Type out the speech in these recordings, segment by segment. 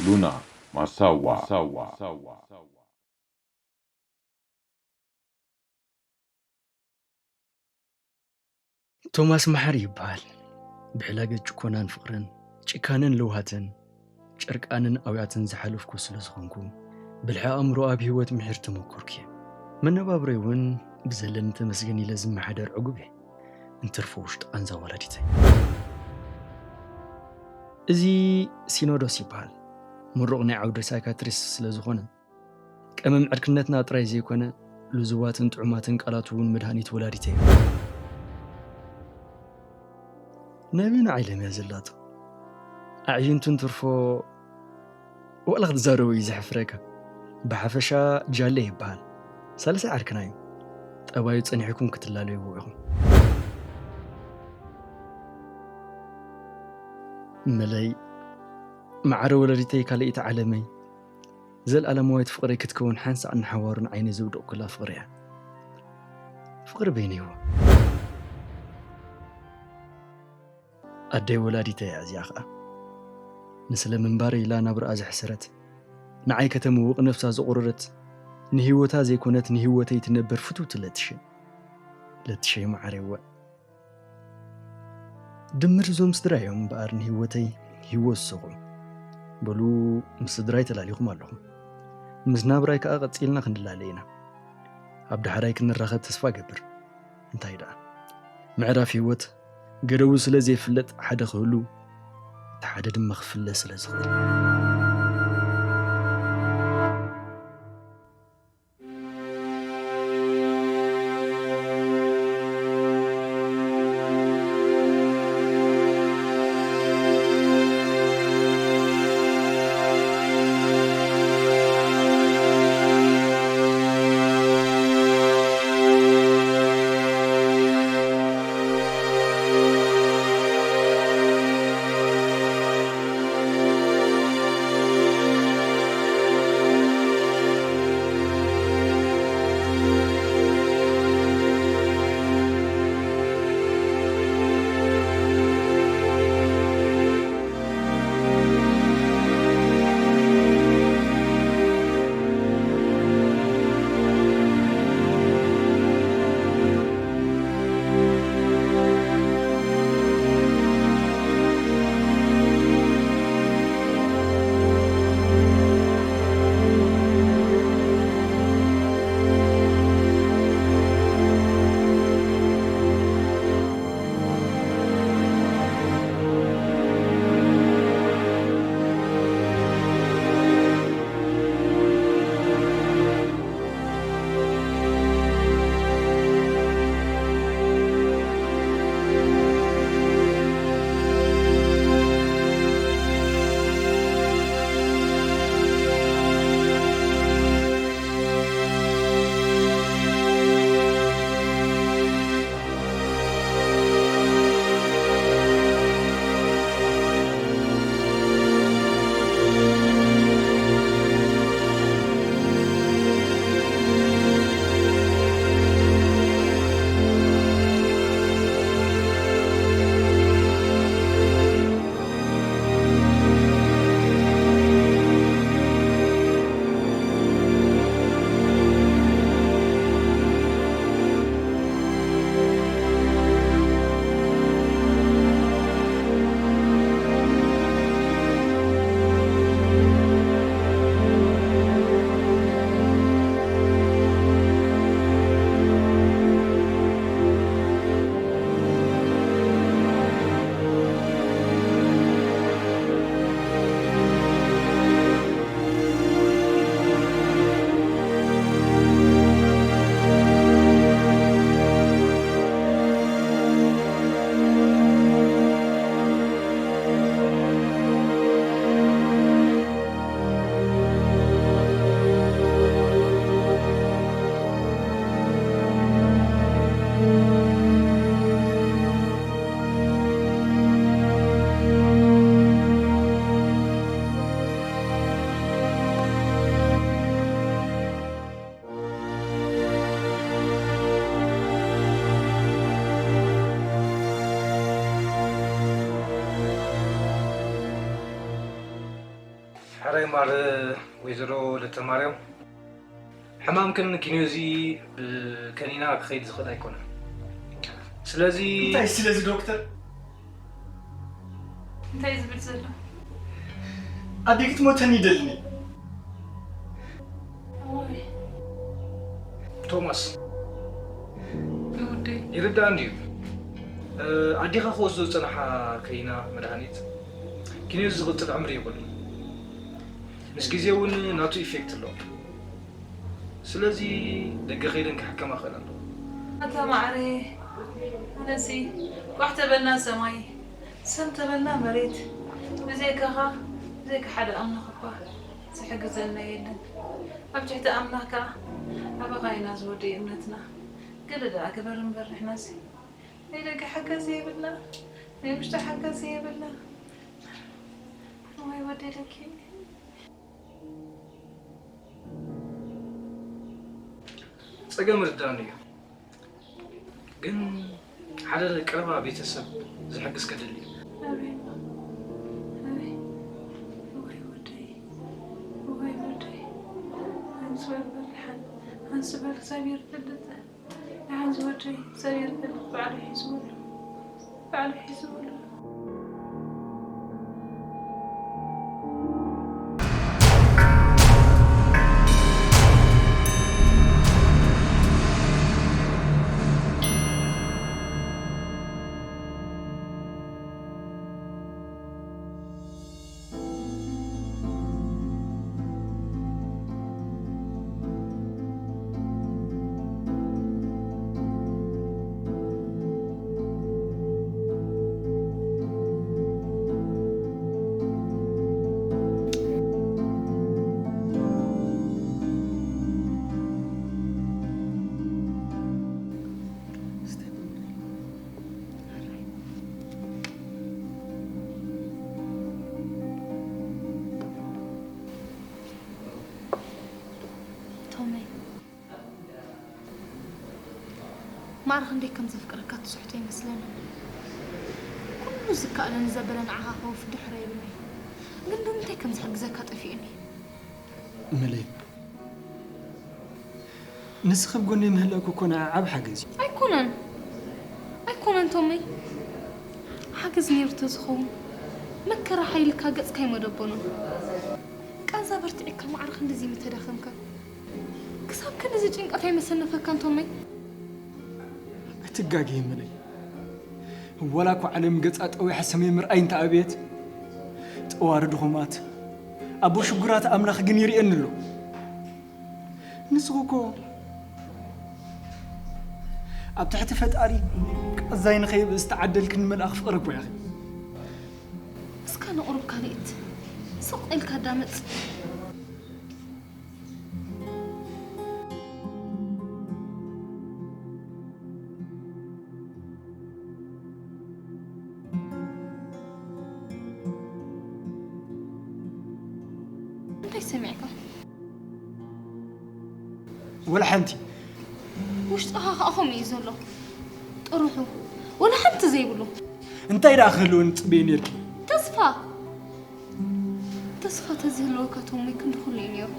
ሉና ማሳዋ። ቶማስ መሓሪ ይበሃል። ብሕላገት ጭኮናን ፍቕርን፣ ጭካነን ለውሃትን፣ ጨርቃንን ኣውያትን ዝሓለፍኩ ስለ ዝኾንኩ፣ ብልሒ ኣእምሮ ኣብ ህይወት ምሒር ተመኮርኩ እየ። መነባብሮይ እውን ብዘለኒ ተመስገን ኢለ ዝመሓደር ዕጉብ እየ። እንትርፎ ውሽጢ ቃንዛ ወላዲተይ። እዚ ሲኖዶስ ይበሃል። ምሩቕ ናይ ዓውደ ሳይካትሪስት ስለ ዝኾነ፣ ቀመም ዕርክነትና ጥራይ ዘይኮነ፣ ልዙባትን ጥዑማትን ቃላቱ እውን መድሃኒት ወላዲተይ እዩ። ነብዩ ንዓይለም እያ ዘላቶ። ኣዕይንቱ እንትርፎ ዋላ ክትዛረቦ እዩ ዘሕፍረካ። ብሓፈሻ ጃለ ይበሃል። ሳልሳይ ዓርክና እዩ። ጠባዩ ጸኒሕኩም ክትላለይዎ ኢኹም። መለይ፣ ማዕረ ወለዲተይ፣ ካልኣይቲ ዓለመይ፣ ዘለኣለማዊት ፍቕረይ ክትከውን ሓንሳእ ንሓዋሩ ንዓይነይ ዘውደቕኩላ ፍቕሪ እያ። ፍቕሪ በይነይዎ። ኣደይ ወላዲተይ እያ እዚኣ ኸኣ። ንስለ ምንባረይ ኢላ ናብርኣ ዘሕሰረት፣ ንዓይ ከተምውቕ ነፍሳ ዘቑረረት፣ ንህይወታ ዘይኮነት ንህይወተይ ትነበር ፍትውቲ ለትሸይ። ለትሸይ መዓረይ እወ። ድምር እዞም ስድራ እዮም እምበኣር ንህይወተይ ህይወት ዝሰኹ። በሉ ምስ ስድራይ ተላሊኹም ኣለኹም። ምስ ናብራይ ከኣ ቀጺልና ክንላለ ኢና። ኣብ ዳሕራይ ክንራኸብ ተስፋ እገብር። እንታይ ደኣ ምዕራፍ ህይወት ገደቡ ስለ ዘይፍለጥ ሓደ ክህሉ እቲ ሓደ ድማ ክፍለ ስለ ዝኽእል። ማር ወይዘሮ ለተማርያም፣ ሕማምክን ኪኒዮ እዚ ብከኒና ክኸይድ ዝኽእል ኣይኮነን። ስለዚ እንታይ ስለዚ ዶክተር? እንታይ ዝብል ዘሎ? ኣዴ ክትሞተኒ ይደልኒ። ቶማስ፣ ይርዳእኒ እዩ። ኣዴኻ ክወስዶ ዝጸንሓ ከይና መድሃኒት ኪኒዮ ዝቕጽል ዕምሪ የብሉን። ምስ ግዜ እውን ናቱ ኢፌክት ኣሎ። ስለዚ ደገ ከይደን ክሕከማ ክእል ኣለዎ። ኣታ ማዕረ፣ ኣነሲ ቋሕ ተበልና ሰማይ፣ ሰም ተበልና መሬት፣ ብዘይካኻ፣ ብዘይካ ሓደ ኣምላኽ እኳ ዝሕግዘና የለን። ኣብ ትሕቲ ኣምላኽ ከኣ ኣባኻ ኢና ዝወደይ እምነትና። ገለ ደኣ ግበር እምበር ንሕናሲ ናይ ደገ ሓገዝ የብልና፣ ናይ ውሽጢ ሓገዝ የብልና። እዋይ ወደይ ደኪኒ። ጸገም ርዳእኒ እዩ፣ ግን ሓደ ቀረባ ቤተሰብ ዝሕግዝ ከድሊ እዩ። ኣቤት፣ ኣቤት፣ እዋይ ወደይ፣ እዋይ ወደይ፣ ኣንስ በል በል ሓን፣ ኣንስ በል እግዚኣብሔር ይፈልጥ። ደሓን ዝወደይ እግዚኣብሔር ይፈልጥ፣ ባዕሉ ሒዝዎ ኣሎ፣ ባዕሉ ሒዝዎ ኣሎ። ቶመይ፣ ማዕረ ክንደይ ከም ዘፍቅረካ ትስሕቶ ይመስለኒ። ኩሉ ዝከኣለኒ ዘበለ ንዓኻ ከወፊ ድሕረ ይብለኒ። ግን ብምንታይ ከም ዝሕግዘካ ጠፊኡኒ። መለይ፣ ንስኺ ኣብ ጎነይ ምህላውኪ እኮ ንዓይ ዓቢ ሓገዝ እዩ። ኣይኮነን፣ ኣይኮነን ቶመይ። ሓገዝ ነይሩ ተዝኸውን፣ መከራ ሓይልካ ገጽካ ኣይመደቦኖን። ቃንዛ በርቲዕካ ማዕረ ክንድዚ ምተዳኸምካ፣ ክሳብ ክንድዚ ጭንቀት ኣይመሰነፈካን ቶመይ። ኣይትጋገይ መለይ። ዋላ እኮ ዓለም ገጻ ጠዊሓ ሰማይ ምርኣይ እንተ ኣበየት፣ ጠዋሪ ድኹማት፣ ኣቦ ሽጉራት ኣምላኽ ግን ይርእየኒ ኣሎ። ንስኺ እኮ ኣብ ትሕቲ ፈጣሪ ቃዛይ ንኸይብእ ዝተዓደልክኒ መልኣኽ ፍቕሪ እኮ ኢኺ። እስካ ንቑሩብ ካልኢት ስቕ ኢልካ ኣዳምጽ። እንታይ ሰሚዕካ? ወላ ሓንቲ። ውሽጥኻ ኸኣ ከምኡ እዩ ዘሎ። ጥርሑ። ወላ ሓንቲ ዘይብሉ። እንታይ ደኣ ክህልወኒ ትጽበዪ ነይርኪ? ተስፋ። ተስፋ ተዝህልወካ ቶሞይ ክንዲ ኩሉ እዩ ነይሩ።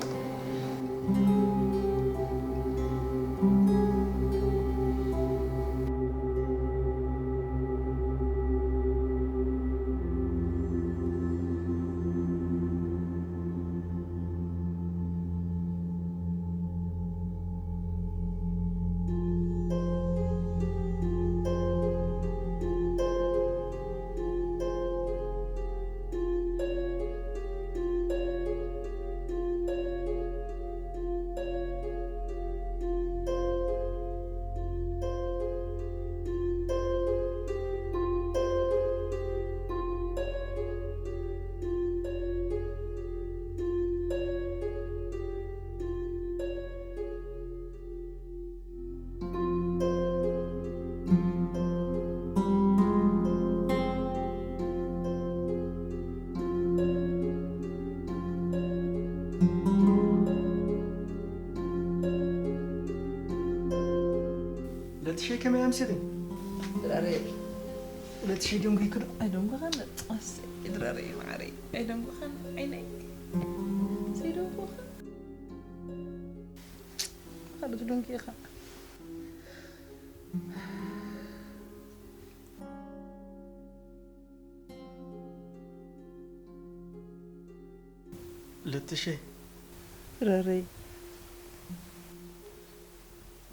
ለትሸይ ከመይ ኣምሲኺ? ድራረይ። ለትሸይ ደንጉይኪ ዶ? ኣይደንጉኻን። ኣሰይ፣ ድራረይ ማዓረይ። ኣይደንጉኻን ዓይነይ። ክትብሉንኪ ኢኻ። ለትሸይ፣ ረረይ።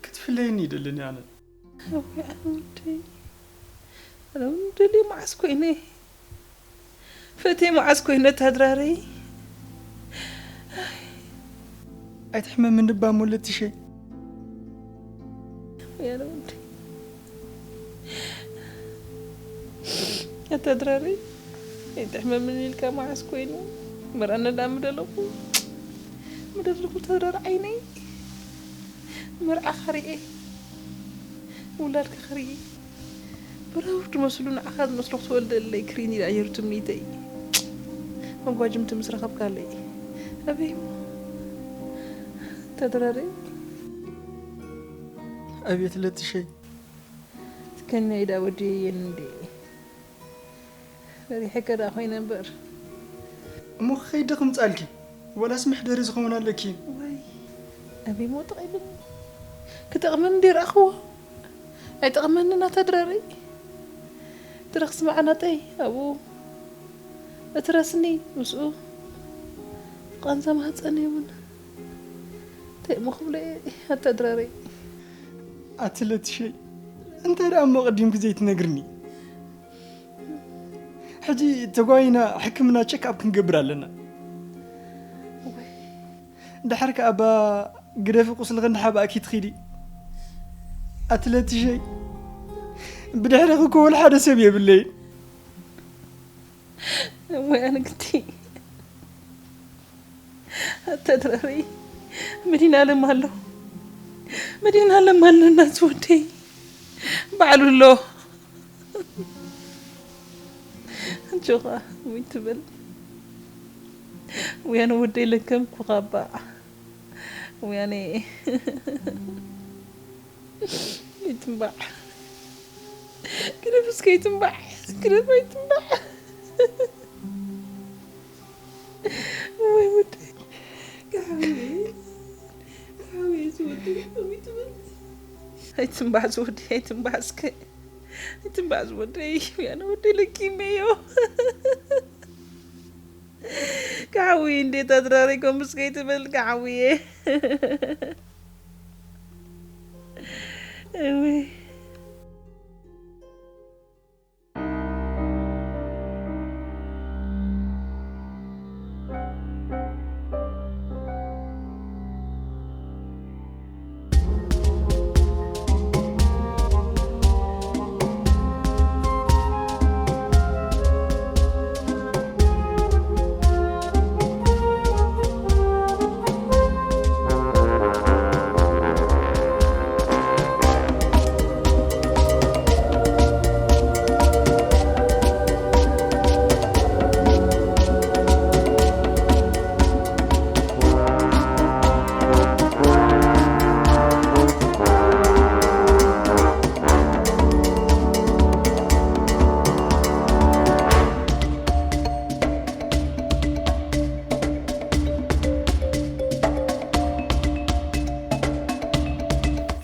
ክትፍለየኒ ይደልን ኣነ። ኣነ ወደይ፣ ኣነ እውን ደልየ መዓስ ኮይነ፣ ፈትየ መዓስ ኮይነ ታድራረይ። ኣይትሕመምን እባ እሞ ለትሸይ። ኣነ ወደይ፣ ኣታ ድራሪ፣ ኣይትሕመምን ኢልካ መዓስ ኮይኑ? መርኣና ደኣ ምደለኹ፣ ምደለኹ ተድራሪ ዓይነይ። መርዓኻ ርኤ፣ ውላድካ ክርኢ። ብራውድ መስሉ ንዓኻ ዝመስሎ ክትወልደለይ ክሪን ኢላ ነይሩ ትምኒተይ። መጓጅምቲ ምስ ረኸብካለይ። ኣበይ እሞ? ተድራሪ። ኣቤት ለትሸይ። ትከኛ ኢዳ ወዲየየን እንዴ? ፈሪሐከ ደኣ ኮይነ እምበር። እሞ ክኸይድ ዶ ክምጻልኪ? ዋላስ መሕደሪ ዝኸውን ኣለኪ? ወይ፣ ኣበይ ሞ ጠቒምኒ? ክጠቕመኒ እንዴ ረኣኽዎ? ኣይጠቕመንን ኣታ ድራረይ። ድረኽ ስማዕ ናጠይ ኣብኡ። እቲ ረስኒ ምስኡ። ቃንዛ ማህጸን እውን። እንታይ እሞ ክብሎ እየ ኣታ ድራረይ? ኣቲ ለትሸይ፣ እንታይ ደኣ እሞ ቀዲምኪ ዘይትነግርኒ? ሕጂ ተጓይና ሕክምና ቸክ ኣፕ ክንገብር ኣለና። ወይ። ድሓር ከኣ እባ ግደፊ ቁስልኺ እንዳሓባእኪ ትኺዲ። ኣቲ ለትሸይ፣ ብድሕሪኺ እኮ ወላ ሓደ ሰብ የብለይን። ወይ ኣነ ግዲ። ኣታ ድራረይ፣ መድሃኒኣለም ኣሎ። መድሃኒኣለም ኣለና ዝወደይ። ባዕሉ ኣሎ። ኣጆኻ፣ ውይ ትበል። ውይ ኣነ ወደይ ለከምኩኻ እባ። ውይ ኣነ። ኣይትንባዕ። ግደፍ እስከ ኣይትንባዕ። ግደፍ ኣይትንባዕ። ወይ ወደይ። ክሓውየ። ክሓውየ ዝወደይ። ከመይ ትብል? ኣይትንባዕ ዝወደይ፣ ኣይትንባዕ እስከ። ኣይትንባዕ ዝወደይ። ኣነ ወደይ ለኪመዮ። ክሓውየ እንዴት ኣድራሪኮም እስከ ኣይትብል ክሓውየ። እውይ።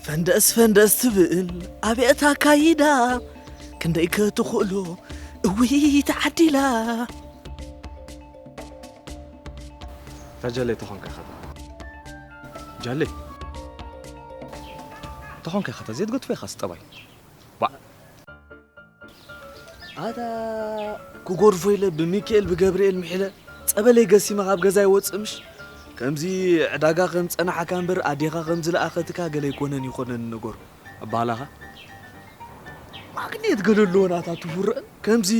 ፈንደስ ፈንደስ ትብል ኣቤት ኣካይዳ፣ ክንደይ ከ ትኽእሎ እውይ ተዓዲላ። ጃሌ ተኾንካ ኢኻ። ጃሌ ተኾንካ ኢኻ፣ ዘይትገድፎ ኢኻ ስጠባይ። ባ ኣታ ክጎርፎ ኢለ ብሚካኤል ብገብርኤል ምሒለ ጸበለይ ገሲመ ካብ ገዛ ይወጽእ ምሽ? ከምዚ ዕዳጋ ከም ጸናሓካ እምበር ኣዴኻ ከም ዝለኣኸትካ ገለ ኣይኮነን ይኾነን ነገሩ። ኣባህላኻ ማግኔት ገለ ኣለዎ ናታ ትውረን። ከምዚ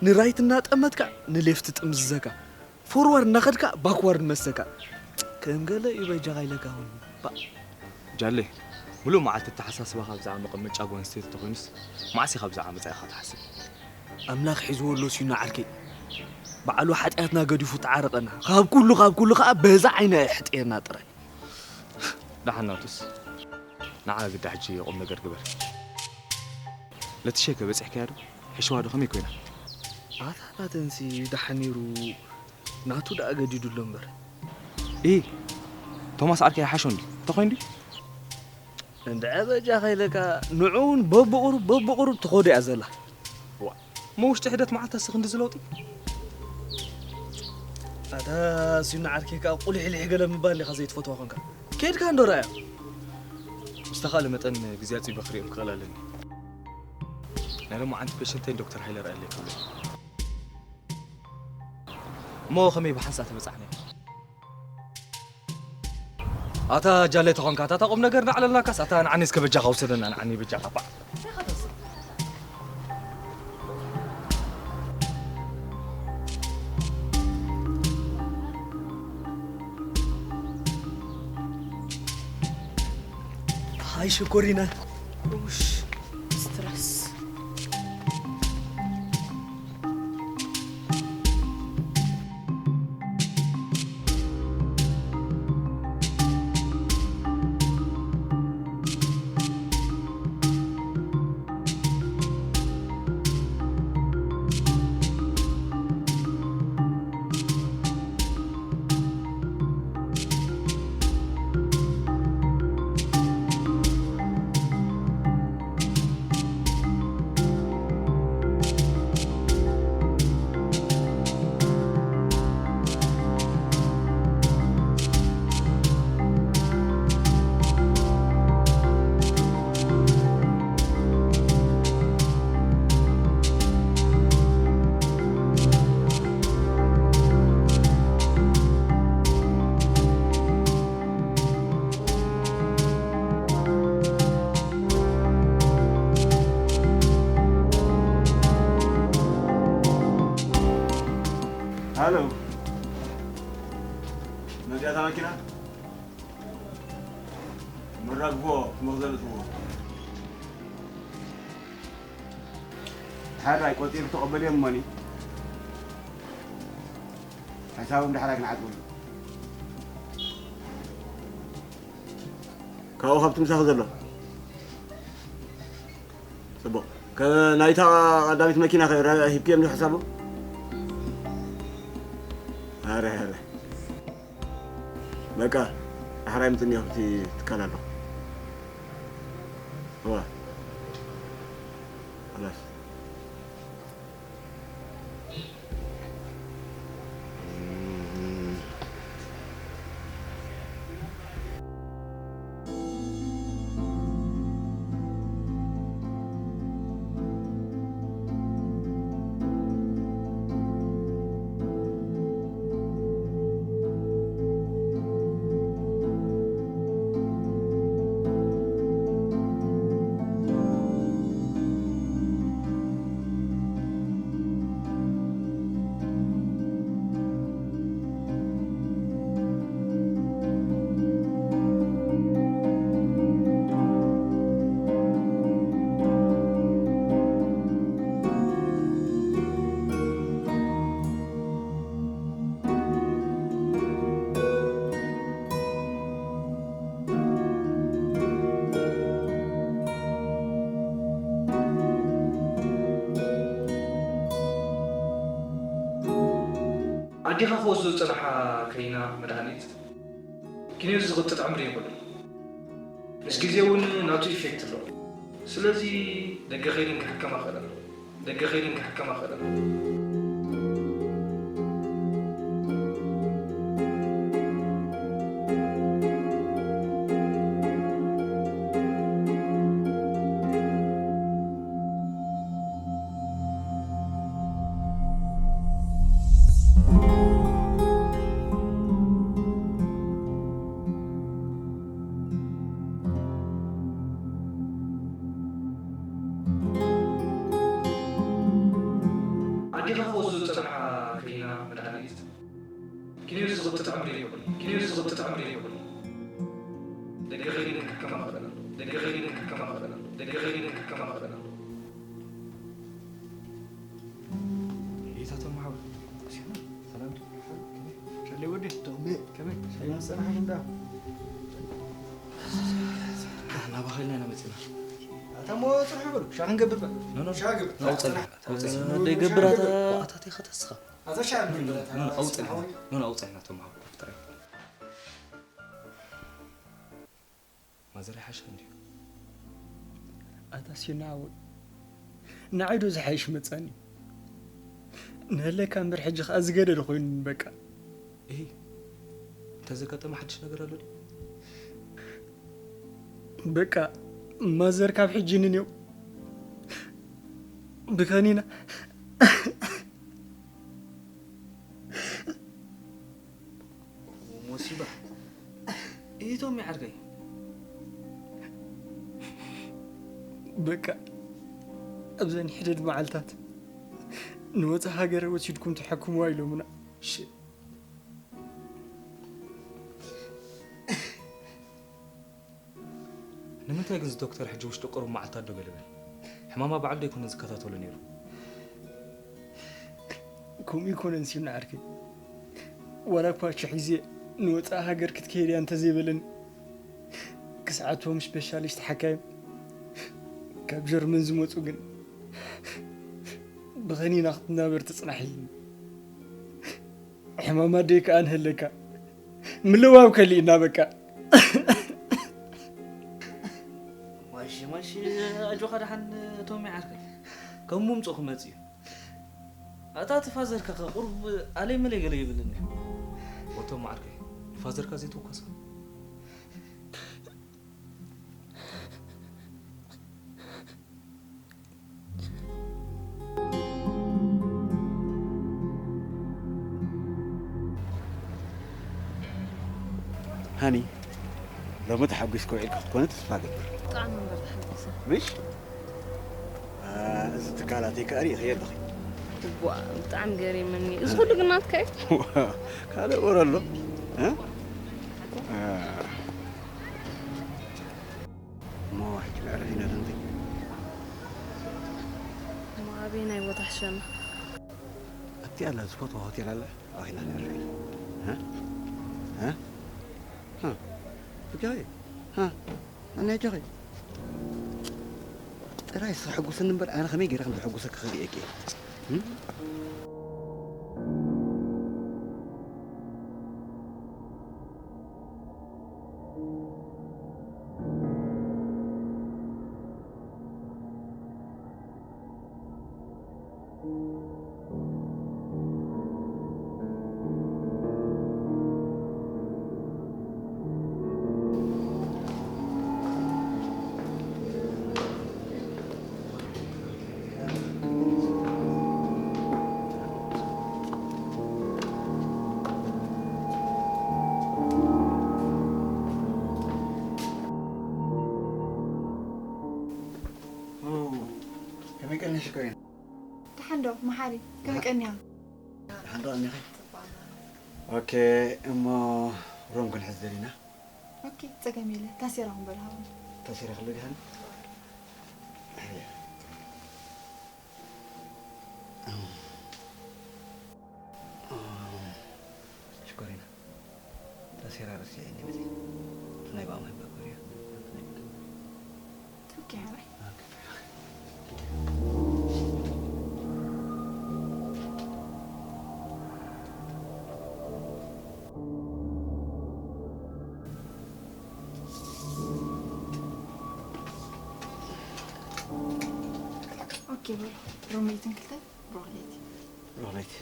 ንራይት እናጠመትካ ንሌፍት ጥምዝዘካ። ፎርዋርድ እናኸድካ ባክዋርድ መሰካ። ከም ገለ እዩ በጃኻ ኢለካ እውን። ባ ጃሌ፣ ሙሉእ መዓልቲ ኣተሓሳስባኻ ብዛዕባ መቐመጫ ጓል ኣንስተይቲ ተኾይኑስ፣ መዓስ ኢኻ ብዛዕባ መጻኢኻ ትሓስብ? ኣምላኽ ሒዝዎ ኣሎ ሲኖ ዓርከይ። ባዕሉ ሓጢኣትና ገዲፉ ተዓረቐና። ካብ ኩሉ፣ ካብ ኩሉ ኸኣ በዛ ዓይና የሕጥየና ጥራይ። ደሓን ናቱስ፣ ንዓ ግዳ ሕጂ ቁም ነገር ግበር። ለትሸይ ከ በጺሕካያ ዶ? ሕሽዋ ዶ ከመይ ኮይና? ኣታ ናተንሲ ደሓን ነይሩ፣ ናቱ ደኣ ገዲዱ ኣሎ እምበር። ኢ፣ ቶማስ ዓርከይ ይሓሾ እንዲ፣ እንተኾይኑ ድዩ? እንድዐ በጃኻ ኢለካ፣ ንዑ እውን በብቑሩብ በብቑሩብ ትኸዶ እያ ዘላ። ዋ፣ እሞ ውሽጢ ሒደት መዓልቲ ኣስ ክንድዚ ለውጢ? ኣታ ሲኖ ዓርከይ ከኣ ቁሊሕሊሕ ገለ ምባል ኢኻ ዘይትፈትዋ ኾንካ። ኬድካ እንዶ ረኣያ። ብዝተኻእለ መጠን ግዜ ኣጽቢበ ክርእዮም ክኽእል ኣለኒ። ናይ ሎማዓንቲ ፔሸንተይን ዶክተር ሃይለ ረኣየለይ ክብሎ። እሞ ከመይ ብሓንሳእ ተበጻሕናዮ? ኣታ ጃለ ተኾንካ፣ ኣታ ቁም ነገር ናዕለልናካስ፣ ኣታ ንዓኒ እስከ በጃኻ ውሰደና፣ ንዓኒ በጃኻ፣ ባዕ። ሃይ ሽኮሪና። ኡሽ፣ ስትረስ። ሃሎ፣ መጺኣታ መኪና? መራግፎ መኽዘን እትዎ። ሓራይ ቆጺሩ ተቐበልዮም እሞኒ። ሓሳቦም ዳሕራይ ክንዓጽወሉ። ካብኡ ካብቲ ምሳኺ ዘሎ። ጽቡቕ። ከ-፣ ናይታ ቀዳሚት መኪና ከ ረ-፣ ሂብክዮም ዶ ሓሳቡ? ኣረ፣ ኣረ። በቃ፣ ዳሕራይ ምጽንዮ ኣብቲ ትካል ኣሎ። እዋ። خلاص። ኣዴኻ ክወስዶ ዝጸንሓ ከይና መድሃኒት፣ ኪኒን ዝቕጥጥ ዕምሪ የብሉን። ምስ ግዜ እውን ናቱ ኢፌክት ኣለዎ። ስለዚ ደገ ከይደን ክሕከማ ክእል ኣለዎ። ደገ ከይደን ክሕከማ ክእል ኣለዎ። ኣዴኻ ክወስዶ ዝጸንሓ ከይና መድሃኒት፣ ኪኒን ዝቕጥጥ ዕምሪ የብሉን። ኪኒን ዝቕጥጥ ዕምሪ የብሉን። ደገ ከይደን ክሕከማ ክእል ኣለዎ። ደገ ከይደን ክሕከማ ክእል ኣለዎ። ደገ ከይደን ክሕከማ ክእል ኣለዎ። ጌታቶም ሓው፣ ሰላም። ሸሌ ወዲ፣ ቶሜ፣ ከመይ? ሻሂ ምስ ጸናሕኩም ዳ? ናባኻ ኢልና ኢና መጺና። ኣታ እሞ ጽንሑ በሉ፣ ሻሂ ክንገብር በል። ኖ፣ ኖ፣ ኖ። ሻሂ ግበር። ናብኡ ጸንሕ፣ ናብኡ ጸንሕ። ኖ፣ ኖ፣ ደይገብር ሻሂ ኣታ፣ ግበር። ኣታ ተይኸተስኻ። ኣታ ሻሂ ኖ፣ ኖ፣ ግበር፣ ኣታ ኖ፣ ናብኡ ጸንሕ። ሓወይ። ኖ፣ ኖ፣ ኣብኡ ጸንሕ፣ ናቶም ሓው፣ ፍጥረይ። ማዘር ይሓሸ እንድዩ። ኣታ ሲና ሓወይ፣ ንዓይ ዶ ዝሓይሽ መጻኒ? ንህለካ እምበር ሕጂ ከኣ ዝገደደ ኮይኑኒ በቃ። እሂ፣ እንተዘጋጠመ ሓድሽ ነገር ኣሎ ድዩ? በቃ ማዘር ካብ ሕጂ ንኔው ብኸኒና። ሞሲባ። እቶም ይዓርከይ። በቃ ኣብዘን ሕደድ መዓልታት ንወፃ ሃገር ወሲድኩም ተሐክምዋ ኢሎምና። እሺ። ንምንታይ ግን እዚ ዶክተር ሕጂ ውሽጢ ቁሩብ መዓልታት ዶ ገለበል? ሕማማ ባዕሉ ዶ ኣይኮነን ዝከታተሎ ነይሩ? ከምኡ ይኮነን ሲምና ዓርከይ። ዋላ እኳ ሽሕ ግዜ ንወፃኢ ሃገር ክትከይድ እያ እንተዘይበለኒ፣ ክስዓቶም ስፔሻሊስት ሓካይም ካብ ጀርመን ዝመፁ ግን ብኸኒና ክትናበር ትፅናሕ እዩ። ሕማም ኣደይ ከኣ ንህለካ ምልዋብ ከሊእና በቃ። ማሺ ማሺ፣ ኣጆኻ ደሓን ቶሚ ዓርከይ። ከም ምምፅኡ ክመፅእ እዩ። ኣታ እቲ ፋዘርካ ከ ቁሩብ ኣለይ መለይ ገለ ይብልኒ። ወቶም ዓርከይ፣ ንፋዘርካ ዘይትውከሶ። ሃኒ፣ ሎሚ ተሓጒስኪ ውዒልኪ ክትኮነ ተስፋ እገብር። ብጣዕሚ እምበር ተሓጒሰ። ምሽ? አ፣ እዚ ትካላተይ ከኣ ርኢኽዮ ኣለኺ። እዋእ፣ ብጣዕሚ ገሪምኒ። እዚ ኩሉ ግን ናትካ እዩ? ካልእ ወረ ኣሎ? እ? አ። እሞ ሕጂ መዕረፊ ኢና ዘንተይ። እሞ ኣበየናይ ቦታ ሕሸና? ኣብቲ ኣላ ዝፈትዋ ሆቴል ኣላ፣ ኣብኣ ኢና ነዕርፍ። ሃ? ሃ? ሃ? ብጃኺ? ሃ? ኣነ ጃኺ? ጥራይ ስኻ ሕጉስኒ እምበር፣ ኣነ ከመይ ገይረ ከም ዘሕጉሰኪ ክርእየኪ እየ። እም? ኦ፣ ከመይ ቀኒሽ ኮይን? ደሓን ዶ መሓሪ? ከመይ ቀኒኻ? ደሓን ዶ ቀኒኺ? ኦኬ፣ እሞ ሮም ክንሕዝ ደሊና። ኦኬ፣ ጸገም የለ። ታሴራ እውን በል ሃቦም። ታሴራ ክልግሃን? ሽኮሪና። ታሴራ ረሲዐ እንዲ በዚ። ናይ ባእማ ይባኮር እዩ። ኦኬ፣ ሓራይ። ኦኬ። ኦኬ፣ በሉ። ሮሜትን ክልተ ብሩኽ ለይቲ። ብሩኽ ለይቲ።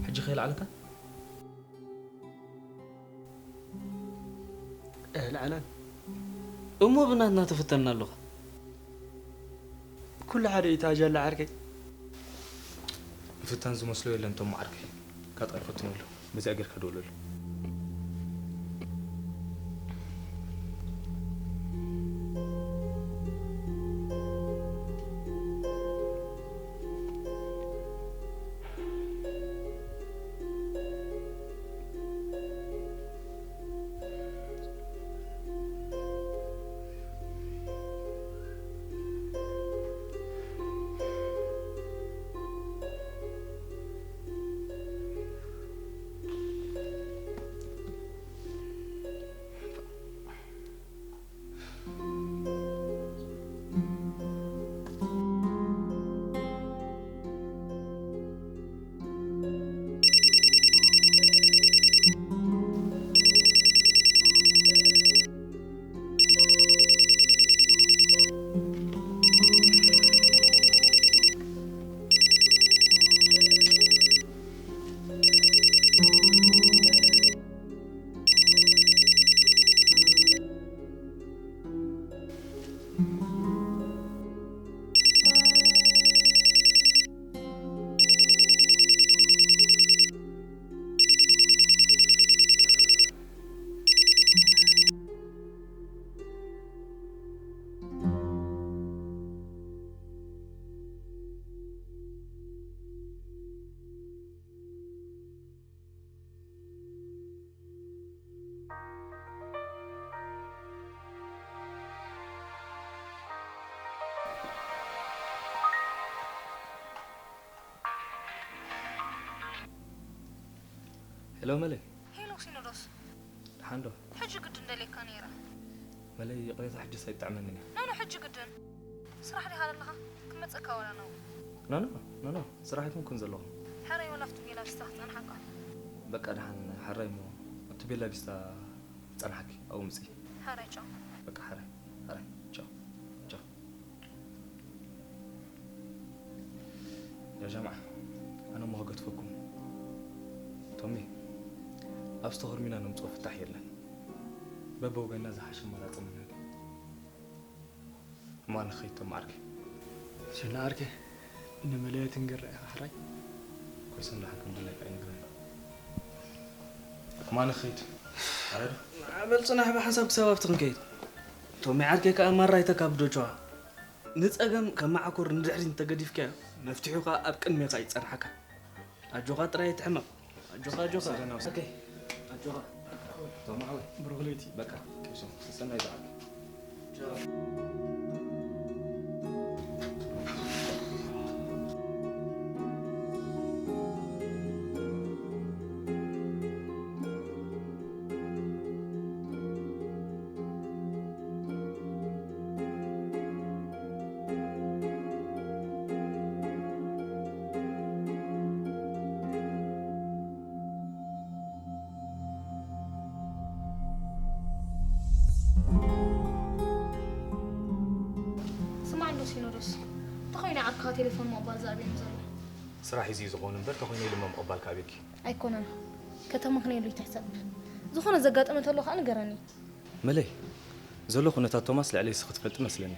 ሕጂ ከይልዓለካ? ኣይልዓላን። እሞ ብናትና ትፍተና ኣለኻ። ኩሉ ሓደ እዩ፣ ታጃላ ዓርከይ። ምፍታን ዝመስሎ የለን፣ ቶም ዓርከይ። ካጣር ፈትነሉ። በዚኣ ጌርካ ደውለሉ። ሄሎ መለይ። ሄሎ ሲኖዶስ፣ ደሓን ዶ? ሕጂ ግድን ደልየካ ነይረ። መለይ፣ ይቕሬታ፣ ሕጅስ ኣይጥዕመንን እያ። ኖ ኖ፣ ሕጂ ግድን። ስራሕ ዲኻ ዘለኻ? ክመጸካ ወላ ነው? ኖ ኖ ኖ ኖ፣ ስራሕ ኣይኮንኩን ዘለኹ። ሕራይ ወላ ኣብቲ ቤላ ቪስታ ክጸንሓካ። በቃ ደሓን፣ ሕራይ እሞ ኣብቲ ቤላ ቪስታ ክጸንሓኪ ኣብኡ ምጺ። ሕራይ ቻው። በቃ ሕራይ፣ ሕራይ፣ ቻው፣ ቻው። ያ ጀምዓ፣ ኣነ እሞ ክገድፈኩም። ቶሚ፣ ኣብ ስቶኽርሚና ነምጽኦ ፍታሕ የለን። በበወገንና ዝሓሸ ኣማራጺ ምንሃድ። እሞ ኣነ ክኸይድ ቶም ዓርከይ። ሸና ዓርከይ፣ ንመለየት እንግረ ኢኻ ሕራይ። ኮይሰም ደሓን ከም ድላይካ ኣይንግረን። እሞ ኣነ ክኸይድ። ኣረዶ? በል ጽናሕ ብሓንሳብ ክሳብ ኣብቲ ክንከይድ። ቶሚ ዓርከይ ከኣ ማራ ኣይተካብዶ ቸዋ። ንጸገም ከም መዓኮር ንድሕሪት እንተገዲፍካዮ፣ መፍትሒኡ ከኣ ኣብ ቅድሜኻ ይጸንሓካ። ኣጆኻ ጥራይ ኣይትሕመቕ። ኣጆኻ፣ ኣጆኻ። ሰላም። ኦኬ። ኣጆኻ። ቶም ዓወይ። ብሩኽ ለይቲ። በቃ፣ ኪሶም። ሰናይ በዓል። ስማዕ እንዶ ሲኖዶስ፣ እንተኾይኑ ዓርክኻ ቴሌፎን ምቕባል ዝኣበዮም ዘሎ። ስራሕ እዩ ዝኸውን እምበር፣ ተኾይነ ኢሉ ምቕባል ካብ የድልዩ። ኣይኮነን፣ ከተማ ክነየሉ ይትሕሰብ። ዝኾነ ዘጋጠመ ተሎ ከኣ ንገረኒ። መለይ፣ ዘሎ ኩነታት ቶማስ ልዕለይ እስኺ ትፈልጢ መስለኒ።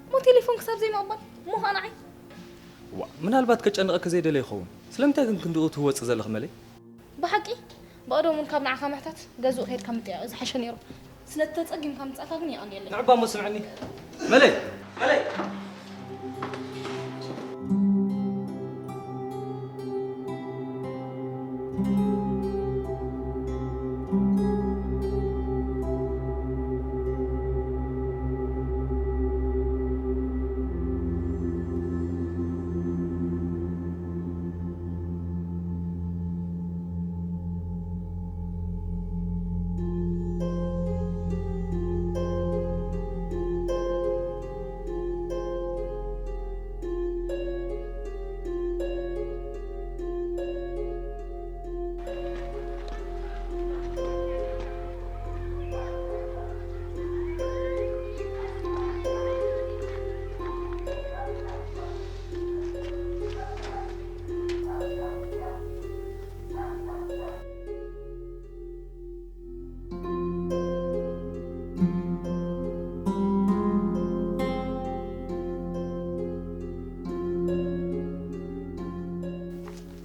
እሞ ቴሌፎን ክሳብ ዘይምቕባል፣ እሞ ከኣ ንዓይ? ዋ፣ ምናልባት ከጨንቐኪ ዘይደለ ይኸውን። ስለምንታይ ግን ክንድኡ ትወጽእ ዘለኺ መለይ? ብሓቂ? ብቐደሙ እውን ካብ ንዓኻ ምሕታት ገዝኡ ከይድካ ምጥያቕ ዝሓሸ ነይሩ። ስለ ተጸጊምካ ምጻእካ ግን የቐንየለይ። ንዕባ እሞ ስምዕኒ። መለይ! መለይ!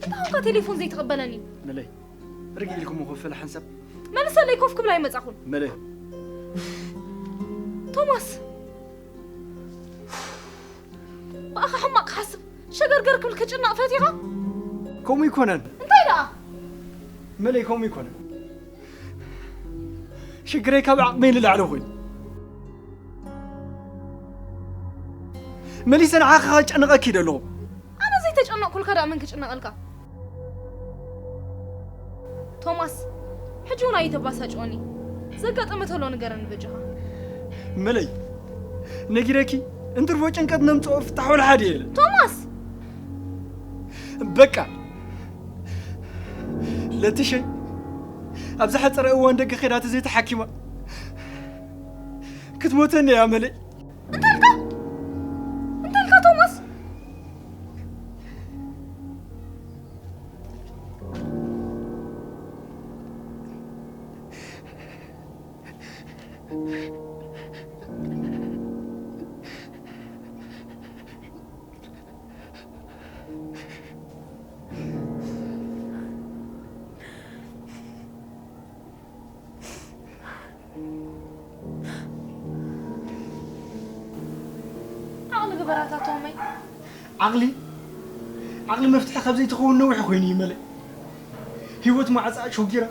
እንታይ ኾንካ ቴሌፎን ዘይትቕበለኒ? መለይ፣ ርግእ ኢልኩም ኮፍ በል ሓንሳብ። መልሰለይ፣ ኮፍ ክብል ኣይመጻኹን። መለይ። ቶማስ፣ ብኣኻ ሕማቕ ክሓስብ፣ ሸገርገር ክብል ክጭነቕ ፈቲኻ? ከምኡ ኣይኮነን። እንታይ ደኣ? መለይ፣ ከምኡ ኣይኮነን። ሽግረይ ካብ ዓቕመይ ንላዕሊ ኮይኑ፣ መሊሰ ንዓኻ ከጨንቐኪ ደለኹ። ኣነ ዘይተጨነቕኩልካ ደኣ መን ክጭነቐልካ? ቶማስ፣ ሕጂ እውን ኣይተባሳጭወኒ። ዘጋጠመ ተሎ ንገረኒ በጃኻ። መለይ፣ ነጊረኪ፣ እንትርፎ ጭንቀት ነምጽኦ ፍታሕ ወላ ሓደ የለ። ቶማስ! በቃ፣ ለትሸይ፣ ኣብ ዝሓጸረ እዋን ደገ ኸይዳ ተዘይተሓኪማ ክትሞተኒ እያ መለይ። እንታይ ኢልካ? እንታይ ኢልካ ቶማስ? ዓቕሊ ግበራታ ቶመይ። ዓቕሊ፣ ዓቕሊ መፍትሒ ካብ ዘይትኸውን ነዊሕ ኮይኑ እዩ መለይ። ህይወት ማዕፃ ሾጊራ፣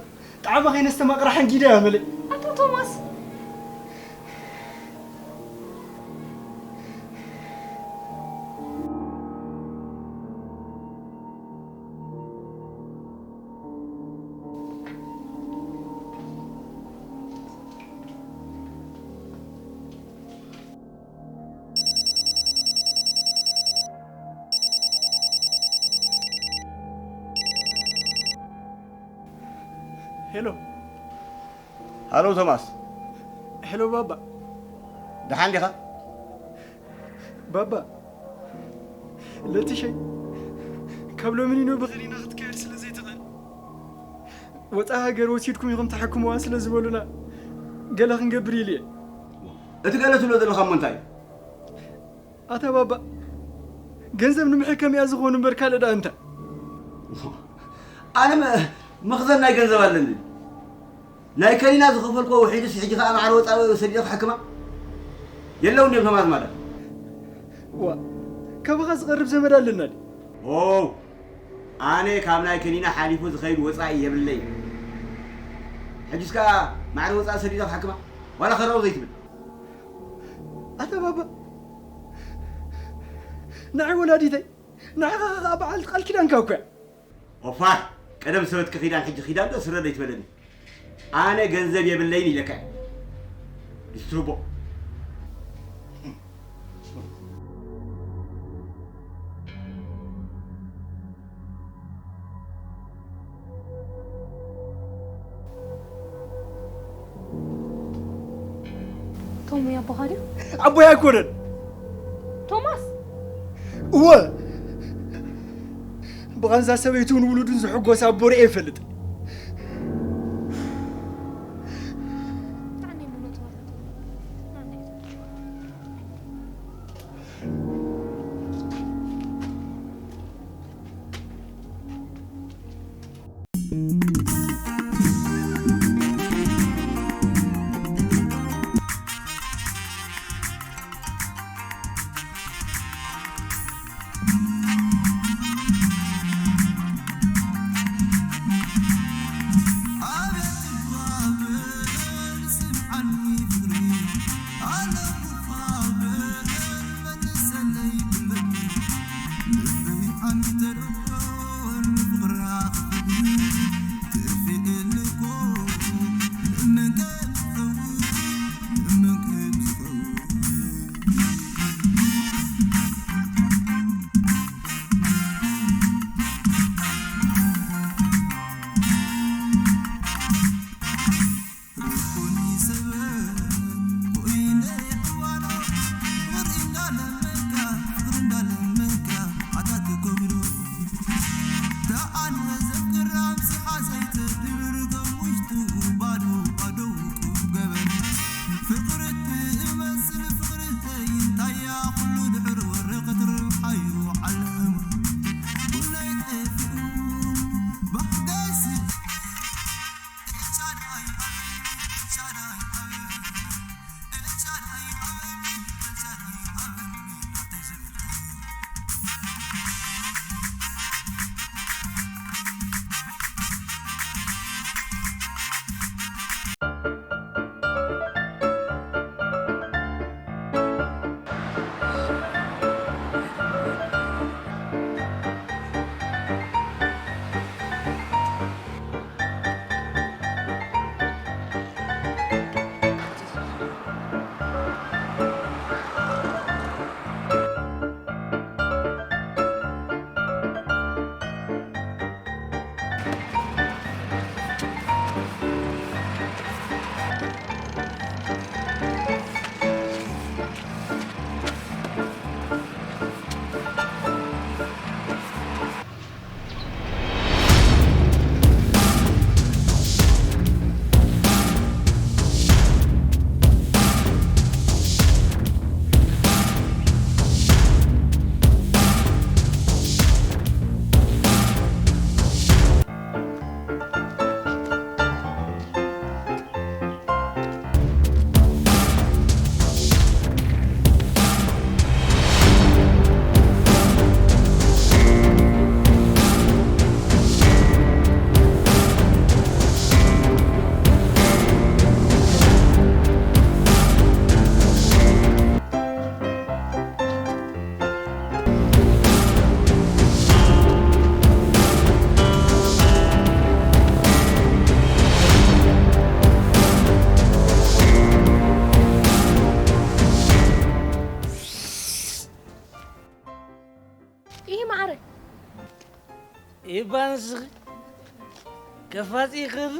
ጣዕማ ከይነስተማቕራ ሓንጊዳ እያ መለይ። ኣቶ ቶማስ። ሄሎ። ሃሎ ቶማስ። ሄሎ ባባ። ደሓን ዲኻ? ባባ፣ ለትሸይ፣ ካብ ሎሚ ኒኖ ብኸሊና ክትካየድ ስለ ዘይትኽእል፣ ወጻኢ ሃገር ወሲድኩም ኢኹም ተሓክምዋ ስለ ዝበሉና፣ ገለ ክንገብር ኢሉ እየ። እቲ ገለ ትብሎ ዘለኻ እሞ እንታይ እዩ? ኣታ ባባ፣ ገንዘብ ንምሕከም እያ ዝኾኑ እምበር ካልእ ደኣ እንታይ? ኣነ መ-፣ መኽዘን ናይ ገንዘብ ኣለኒ። ናይ ከኒና ዝኸፈልኮ ውሒዱስ፣ ሕጂ ከኣ ማዕረ ወጻኢ ሰዲደ ክሕክማ? የለውን ድዮም ተማዝማዳ? ዋ፣ ካባኻ ዝቐርብ ዘመድ ኣለና ድዩ? ኦው፣ ኣነ ካብ ናይ ከኒና ሓሊፉ ዝኸይድ ወጻኢ የብለይ። ሕጅስ ከኣ ማዕረ ወጻኢ ሰዲደ ክሕክማ? ዋላ ከረው ዘይትብል? ኣታ ባባ፣ ንዓይ ወላዲተይ፣ ንዓኻ ኸኣ በዓልቲ ቃል ኪዳንካ እኮ እያ። ኦፋ፣ ቀደም ሰበትኪ ኪዳን፣ ሕጂ ኪዳን ዶ ስረ ዘይትበለኒ? ኣነ ገንዘብ የብለይን ኢለካ እየ። ዲስትሩቦ። ቶሚ ኣቦኻ ድዩ? ኣቦይ ኣይኮነን። ቶማስ? እወ። ብቓንዛ ሰበይቱን ውሉዱን ዝሕጎስ ኣቦ ርእየ ይፈልጥ። ይህ ማዕረ ይባንስኺ ከፋጺ ይኽእል።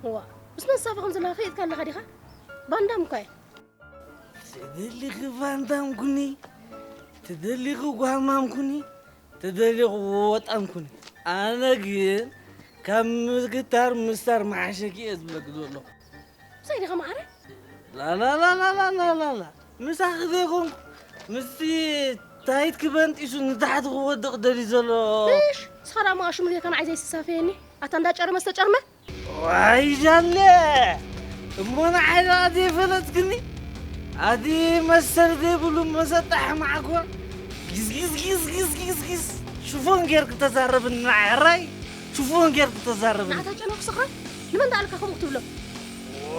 ዋ፣ ምስ መን ሳፈ ከም ዘለኻ ፈሊጥካ ኣለኻ ዲኻ? ባንዳም እኳ እየ። ትደሊኺ ቫንዳም ኩኒ፣ ትደሊኺ ጓማም ኩኒ፣ ትደሊኺ ወጣም ኩኒ። ኣነ ግን ካብ ምግታር ምስታር መሓሸኪ እየ ዝብለኪ ዘለኹ። ምሳይ ዲኻ መዓረ? ላላላላላላላ፣ ምሳኺ ዘይኮንኩ፣ ምስቲ ታይት ክበንጢሱ ንታሕቲ ክወድቕ ደልዩ ዘሎ። እሽ፣ ንስኻ ደኣ መቓ ሽሙ ጌርካ ንዓይ ዘይስሳፈየኒ። ኣታ እንዳ ጨርመ ዝተጨርመ። ዋይ ጃለ፣ እሞ ንዓይ ደኣ ዘይፈለጥክኒ? ኣቲ መሰል ዘይብሉ መሰጣሕ ማዕኮር። ጊዝ ጊዝ ጊዝ ጊዝ ጊዝ ጊዝ። ሽፎን ጌርክ ተዛረብኒ ንዓይ ሕራይ። ሽፎን ጌርክ ተዛረብኒ። ንዓታ ጨነኹ ስኽራን። ንመን ደኣ ኣልካ ከምኡ ክትብሎ? ዋ!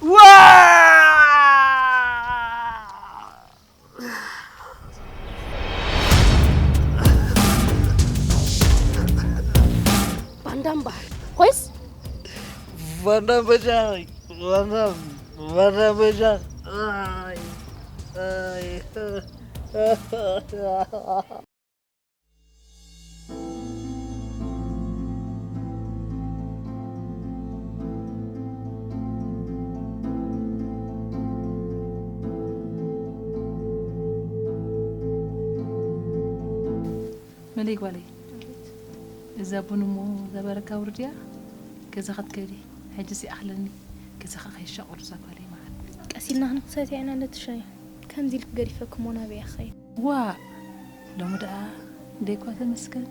ዋ! ባንዳም በሃል ኮይስ? ቫንዳም በጃኸይ፣ ቫንዳም፣ ቫንዳም በጃኸይ። ኣይ፣ ኣይ። መለይ ጓለይ፣ እዛ ቡን እሞ እዛ በረካ ውርድያ ገዛ ክትከዲ፣ ሕጂ ሲኣኽለኒ ገዛኻ ከይሻቆሉ እዛ ጓለይ መዓት። ቀስ ኢልና ክንክሰት ኢና ነቲ ሻሂ። ከምዚ ኢልክ ገዲፈክሞ ናበይ እያ ክኸይድ? ዋእ፣ ሎሚ ደኣ እንዴ እኳ ተመስገን።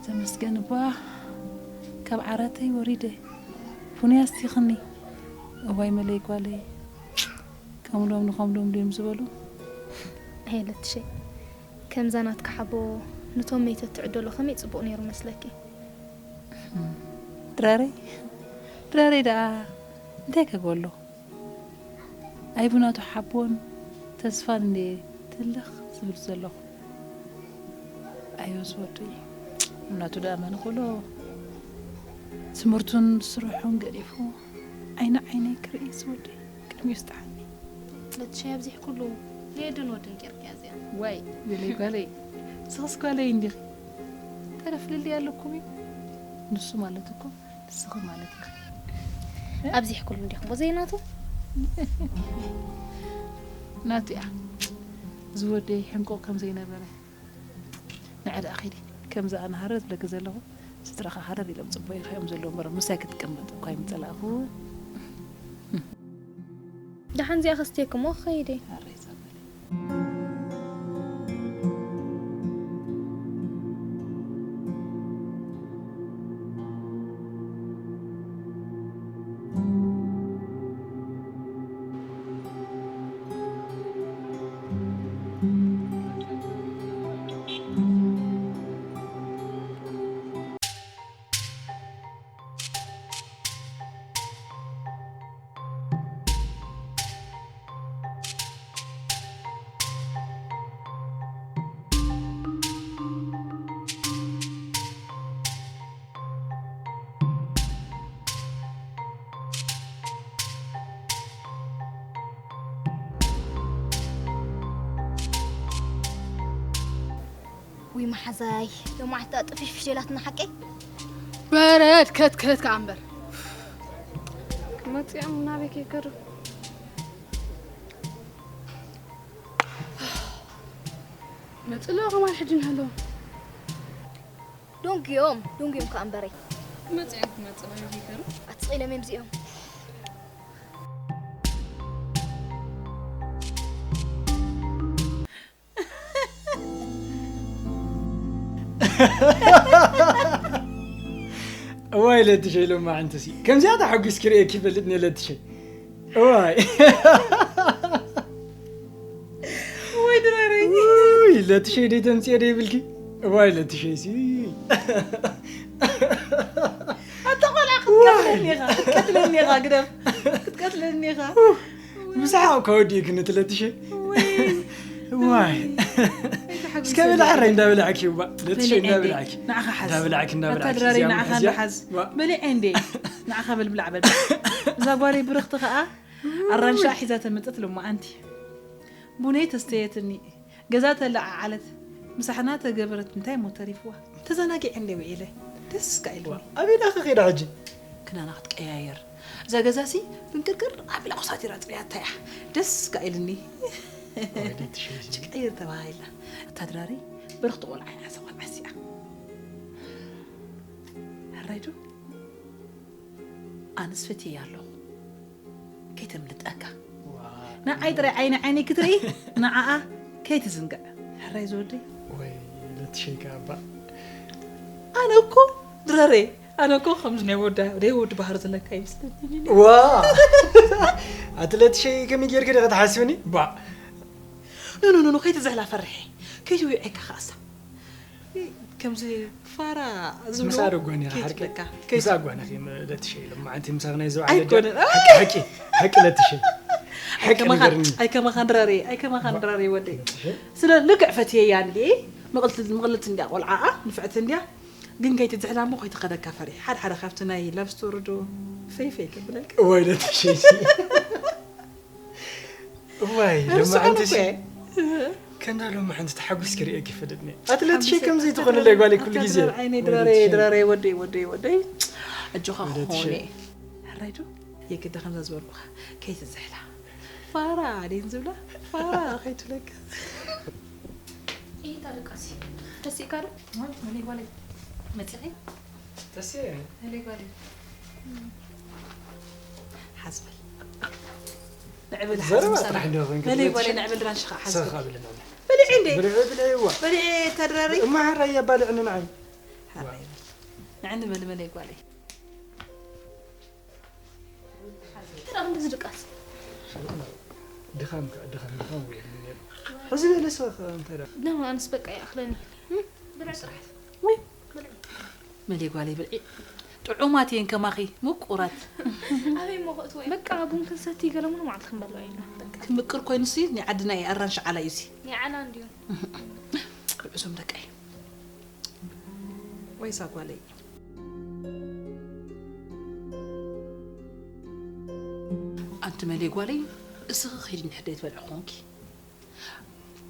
ተመስገን እባ ካብ ዓራተይ ወሪደ። ፉንያ ኣስቲኽኒ። እዋይ መለይ ጓለይ። ከም ሎምኒ ከም ሎምኒ ድዮም ዝበሉ? ኣየ ለትሸይ፣ ከምዛ ናትካ ሓቦ ንቶም መይተት ትዕደሎ ከመይ ጽቡቕ ነይሩ መስለኪ? ድራረይ፣ ድራረይ ደኣ እንታይ ከግበሎ? ኣይ ብናቱ ሓቦን ተስፋን እንድየ ትልኽ ዝብል ዘለኹ። ኣዮ ዝወደይ፣ ብናቱ ደኣ መን ክብሎ? ትምህርቱን ስርሑን ገዲፉ ዓይኒ ዓይነይ ክርኢ ዝወደይ ቅድሚኡ ስጥሓኒ። ለትሻይ ኣብዚሕ ኩሉ ናይ ኣደን ወድን ጌርክያ እዚኣ። ዋይ፣ ገለይ ጓለይ፣ ንስኽስ ጓለይ እንዲኺ። ተረፍ ልልይ ኣለኩም እዩ። ንሱ ማለት እኮ ንስኺ ማለት ኢኺ። ኣብዚ ኩሉ እንዲኹም ዘይናቱ? ናቱ እያ። ዝወደይ ሕንቁቕ ከም ዘይነበረ። ንዐ ደኣ ኺዲ። ከምዚ ኣነ ሃረር ዝብለኪ ዘለኹ፣ ስድራኻ ሃረር ኢሎም ጽበዩኻ እዮም ዘለዉ እምበር፣ ምሳይ ክትቅመጥ እኳ ኣይምጸላእኹ። ደሓን እዚኣ ከስትየክሞ ክኸይድ እየ። ኣረይ ጸበለይ። ውይ መሓዛይ፣ ሎማዓት ደኣ ጥፊፍሽ ኢላትና ሓቀይ? በረድ ከትከት ከኣ እምበር። መጺኦም ናበይ ከይከዱ? መጽለኦ ከማን ሕጂ እንሃለዎም። ዶንግዮም፣ ዶንግዮም ከኣ እምበረይ። መጺኦም ክመጽእ እዩ ከይከዱ። ኣትስቒሎም እዮም እዚኦም። እዋይ ለትሸይ ሎማዕንትሲ ከምዚኣ ተሓጒስኪ ርእየኪ ይፈልጥኒ ለትሸይ። እዋይ ወይ ድራረይ። ውይ ለትሸይ ደይ ተምፅኦ ደይ ብልኪ። እዋይ ለትሸይ ሲ ኣታ ቆልዓ ክትቀትለኒ ኢኻ ክትቀትለኒ ኢኻ ግደፍ ክትቀትለኒ ኢኻ። ብሰሓቕ ከወዲእክኒ ትለትሸ። ወይ ዋይ። እስከ ብልዕረይ እንዳበላዕኪ እባ ለትሸ እንዳበላዕኪ ንዓኻ ሓዝ እንዳበላዕኪ እንዳበላዕኪ ኣታ ድራረይ ንዓኻ እንዳሓዝ። በሊዐ እንዴ ንዓኻ በል ብላዕ በል። እዛ ጓለይ ብርኽቲ ኸኣ ኣራንሻ ሒዛ ተመጸት ሎማዓንቲ። ቡነይ ተስተየትኒ፣ ገዛ ተለዓዓለት፣ ምሳሕና ተገበረት፣ እንታይ እሞ ተሪፍዋ? ተዘናጊዐ እንደ ውዒለ፣ ደስ ካ ኢሉኒ። ኣበይ ዳኸ ኸይዳ ሕጂ? ክዳና ክትቀያየር። እዛ ገዛሲ ብንቅርቅር ኣቢላ ኮሳቲራ ጽርያታ እያ። ደስ ካ ኢሉኒ። ወይደት ሸይሲ። ጭቃይር ተባሂላ። እታ ድራሪ በረኽቲ ቆልዓ እያ፣ እዛ ቆልዓ እዚኣ። ሕራይ ዶ? ኣነስ ፈትየያ ኣለኹ። ከይተምልጠካ። ንዓይ ጥራይ ዓይኒ ዓይነይ ክትርኢ፣ ንዓኣ ከይትዝንግዕ። ሕራይ ዝወደይ። ወይ ለትሸይካ ኣባ። ኣነ እኮ ድረሬ፣ ኣነ እኮ ከምዚ ናይ ወዳ ናይ ወዲ ባህሪ ዘለካ ይመስለኒ። ዋ ኣቲ ለትሸይ ከመይ ጌርክ ዲኺ ትሓስብኒ? ባ ኖ ኖ ኖ ኖ፣ ከይትዝሕላ ፈርሒ፣ ከይትውዕካ ከኣሳ። ከምዚ ፋራ ዝብሎ ምሳ ዶ ጓኒ ኢኻ ሓቂ? ከይትብለካ። ምሳ ጓኒ ኢኺ ለትሸይ ኢሎም መዓንቲ ምሳኽ ናይ ዝውዓለ ኣይኮነን። ሓቂ ሓቂ ሓቂ ለትሸይ ሓቂ ኣይከማኻን ንገርኒ። ኣይከማኻን ድራሬ ኣይከማኻን ድራሬ ወደይ። ለትሸይ ስለ ልክዕ ፈትየያ እንዲ ምቕልቲ ምቕልቲ እንዲያ ቆልዓኣ ንፍዕቲ እንዲያ። ግን ከይትዝሕላ እሞ ከይትኸደካ ፈሪሕ። ሓደ ሓደ ካብቲ ናይ ላቭ ስቶሪ ዶ ፈይ ፈይ ከብለልካ። ወይ ለትሸይ ዋይ እርሱ ሎማዓንቲ እኮ ሲ ከምዳ ሎማዓንቲ ተሓጒስ ክርእየኪ ፈደድኒ ኣትለትሸይ ከም ዘይትኾነለይ ጓል ኩሉ ግዜ ዓይነይ ድራሬ ድራሬ ወደይ ወደይ ወደይ። ኣጆኻ ወደትሸ። ኾነ። ሕራይ ዶ የግዳ ከምዛ ዝበልኩኻ ከይትዝሕላ። ፋራ ደን ዝብላ ፋራ ከይትብለካ። እንታይ ደቃሲ ተሲእካ ዶ? መለይ ጓለይ መፅኺ ተሴ መለይ ጓለይ ሓዝበል ንዕብል ዘረባ ሓዝበል ጥራሕ እንዲያ ኮይንካ መለይ ትብለትሸ። ጓለይ ንዕብል ራንሽኻ ሓዝበል ሰኻ ብለና በሊዕ እንዴ ብልዒ ብልዒዋ በሊዕ ተድራሪ እማሓራ እያ ባልዕኒ ንዓይ ሓራይ ንዕኒ በሊ መለይ ጓለይ ጥራም ብዝድቃስ ድኻም ከ- ድኻም ድኻም ውዒሉ ነይሩ ሕዚ በለ ሰኸ እንታይ ዳ ደማ ኣንስ በቃ ይኣኽለኒ ስራሕ ወይ መለይ ጓለይ ብልዒ ጥዑማት እየን ከማኺ ምቁራት ኣበይ ሞ ክእትዎ በቃ ቡን ክንሰቲ ገለ ሙሉ መዓልቲ ክንበልዖ ኢና ክምቅር ኮይኑሲ ናይ ዓድና እዩ ኣራንሽ ዓላ እዩሲ ይዓላ እንድዩ ብዕዞም ደቀይ ወይሳ ጓለይ ኣንቲ መለይ ጓለይ እስኺ ኺዲ ንሕደይ ትበልዒ ኾንኪ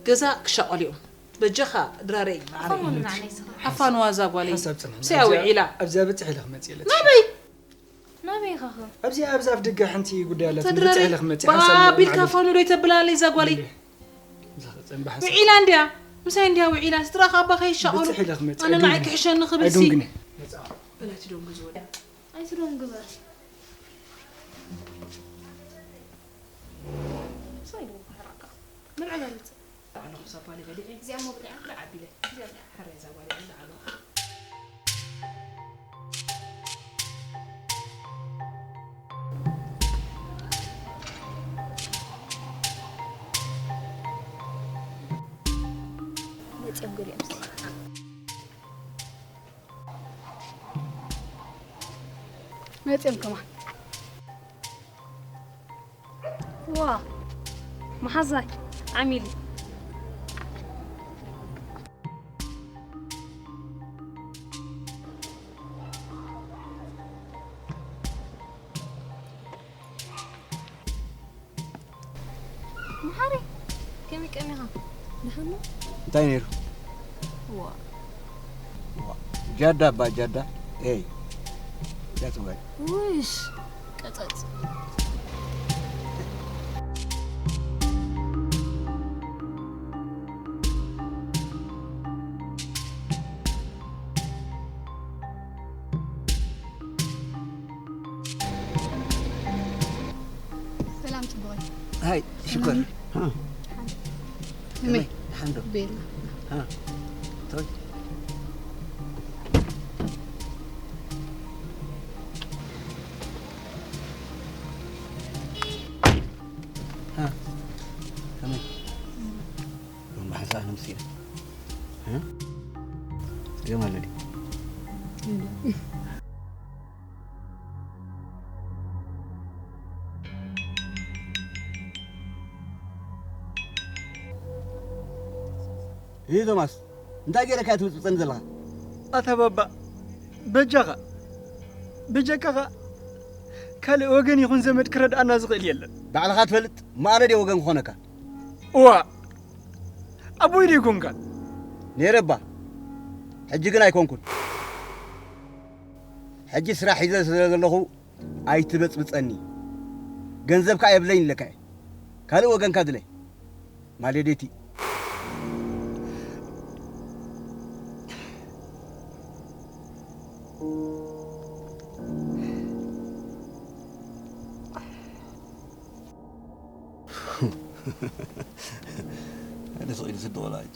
ገዛ ክሻቐሉ እዮም በጃኻ ድራረይ መዓረይ ኸምኡ ንዓነይ ስኻ ሓፋንዋ እዛ ጓለይ ሓሳብ ፅንሕና ስያ ውዒላ ኣብዚኣ በፅሕ ኢለ ክመፅእ የለት ናበይ ናበይ ኢኻ ኸ ኣብዚኣ ኣብዛ ኣፍ ደገ ሓንቲ ጉዳይ ኣላ ተድራረይ በፅሕ ኢለ ክመፅእ ባቢልካ ፋኑ ዶ ይተብላለይ እዛ ጓለይ ዝኽፀን ብሓሳብ ውዒላ እንድያ ምሳይ እንድያ ውዒላ ስድራኻ ኣባ ከይሻቐሉ በፅሕ ኢለ ክመፅእ ኣነ ንዓይ ክሕሸኒ ክብልሲ ኣይዶንግኒ በላቲ ዶንግ ዝወዳ ኣይትዶም ግበር ሳይ ዶ ክሕራካ ምልዕል ኣልጽእ ኣለኹ ሳባሊ በሊዐ እዚኣ ሞ ብልዓ ዓቢለ ሕራይ እዛ ጓለይ ኣለኹ መፅኦም ገሊኦም መፅኦም ከማን ዋ መሓዛይ ዓሚሊ መሓሪ ከመይ ቀኒኻ ደሓን ዶ እንታይ ነይሩ ዋ ጃዳ ባ ጃዳ ኤይ ያትወይ ውሽ ቀፀፅ ሰላም ፅቡቐይ ሃይ ሽኮር ከመይ ሓንዶ ቤላ ቶይ ከመይ ሎሚ ሓንሳእ ኣነ ምስ ኢለ ገም ኣሎ ድዩ እይ ቶማስ እንታይ ገይረካ ትብፅብፀኒ ዘለኻ ኣታ ባባ በጃኻ ብጀካኻ ካልእ ወገን ይኹን ዘመድ ክረድኣና ዝኽእል የለን ባዕልኻ ትፈልጥ ማዕረ ድየ ወገን ክኾነካ እዋ፣ ኣቦይ ዶ ይኮንካ? ነይረ እባ፣ ሕጂ ግን ኣይኮንኩን። ሕጂ ስራሕ ሒዘ ስለ ዘለኹ ኣይትበጽብጸኒ። ገንዘብ ከኣ የብለይን ኢለካ እየ። ካልእ ወገንካ ድለ። ማሌዴቲ። ሓደ ስቕ ኢሉ ስዲ ቆልዓ እዩ።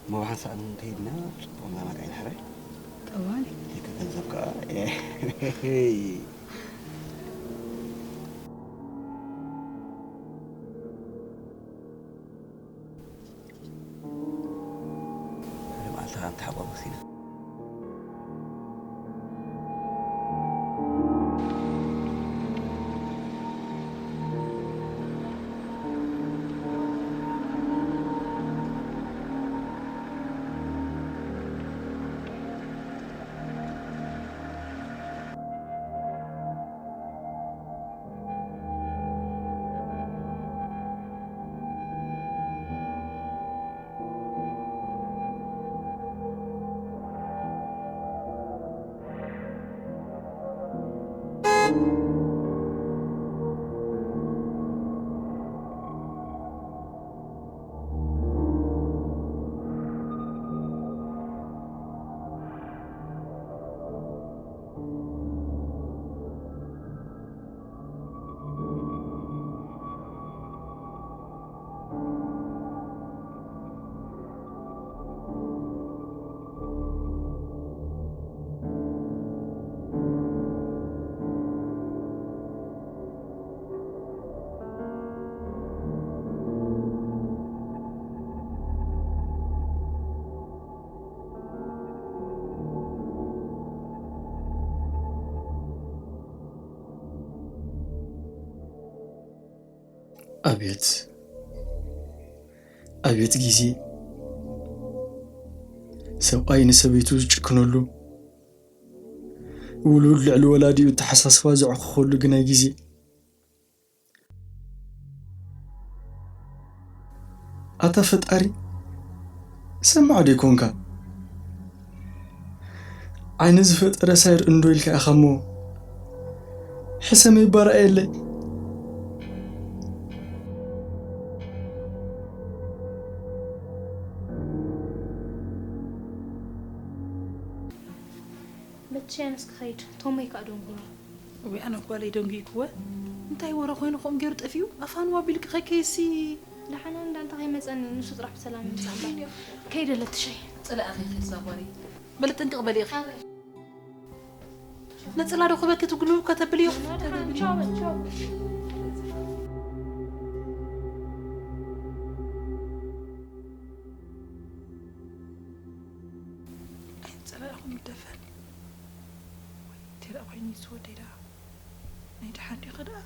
እሞ ብሓንሳእ ከይድና ጽቡቕ መዘናግዒ ንሕረ። ጠዋሊ። ይከ ገንዘብ ከኣ። ሓደ መዓልቲ ከኣ ንተሓጓጎስ ኢና። ኣቤት፣ ኣቤት ግዜ! ሰብኣይ ንሰበይቱ ዝጭክነሉ፣ ውሉድ ልዕሊ ወላዲኡ ኣተሓሳስባ ዘዕኹኸሉ ግናይ ግዜ። ኣታ ፈጣሪ፣ ሰማዕ ዶ ይኮንካ? ዓይኒ ዝፈጠረ ሳይር እንዶ ኢልካ ኢኻ እሞ፣ ሕሰመይ ባርኣየለይ። በትሻይ ኣነስ ክኸይድ፣ ቶሞይ ከኣ ደንጉኒ። እወ፣ ኣነ ጓለይ ደንጉይክወ። እንታይ ወረ ኮይኑ ከምኡ ገይሩ ጠፊኡ? ኣፋንዋ ቢልኪ ከይከይሲ። ደሓን እንዳ እንታይ ከይመጸኒ፣ ንሱ ጥራሕ ብሰላም ይምጻእ እምበር። ከይደ ለትሻይ። ጽላእ ኣኺ ኺድ ዛጓሪ። በሊ ጥንቅቕ በሊ ኢኺ። ነጽላ ዶ ክበኪ ትግሉ ከተብልዮ? ደሓን፣ ቻው በል፣ ቻው። ኣይጸላእኹም ይደፈን። ወይ፣ እንታይ ደኣ ኮይኑ እዩ ዝወደይ ደኣ? ናይ ደሓን ዲኺ ደኣ?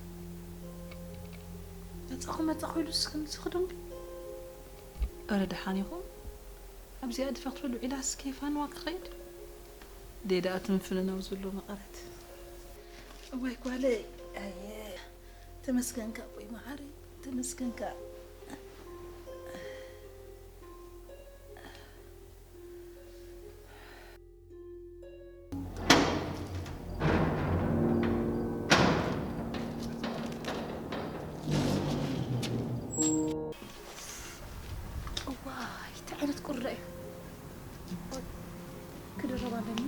መጻኹ መጻኹ ኢሉስ ከምዚ ክደንጉ? ኣረ ደሓን ኢኹም? ኣብዚኣ ድፈ ክትብሉ ዒላስ ከይፋንዋ ክኸይድ? ደይ ደኣ ትንፍንነው ዘሎ መቐረት። እዋይ ጓለይ፣ ኣየ፣ ተመስገንካ ኣቦይ መዓረይ፣ ተመስገንካ። እዋይ፣ እንታይ ዓይነት ቁሪ እዩ? ክድረብ ኣለኒ።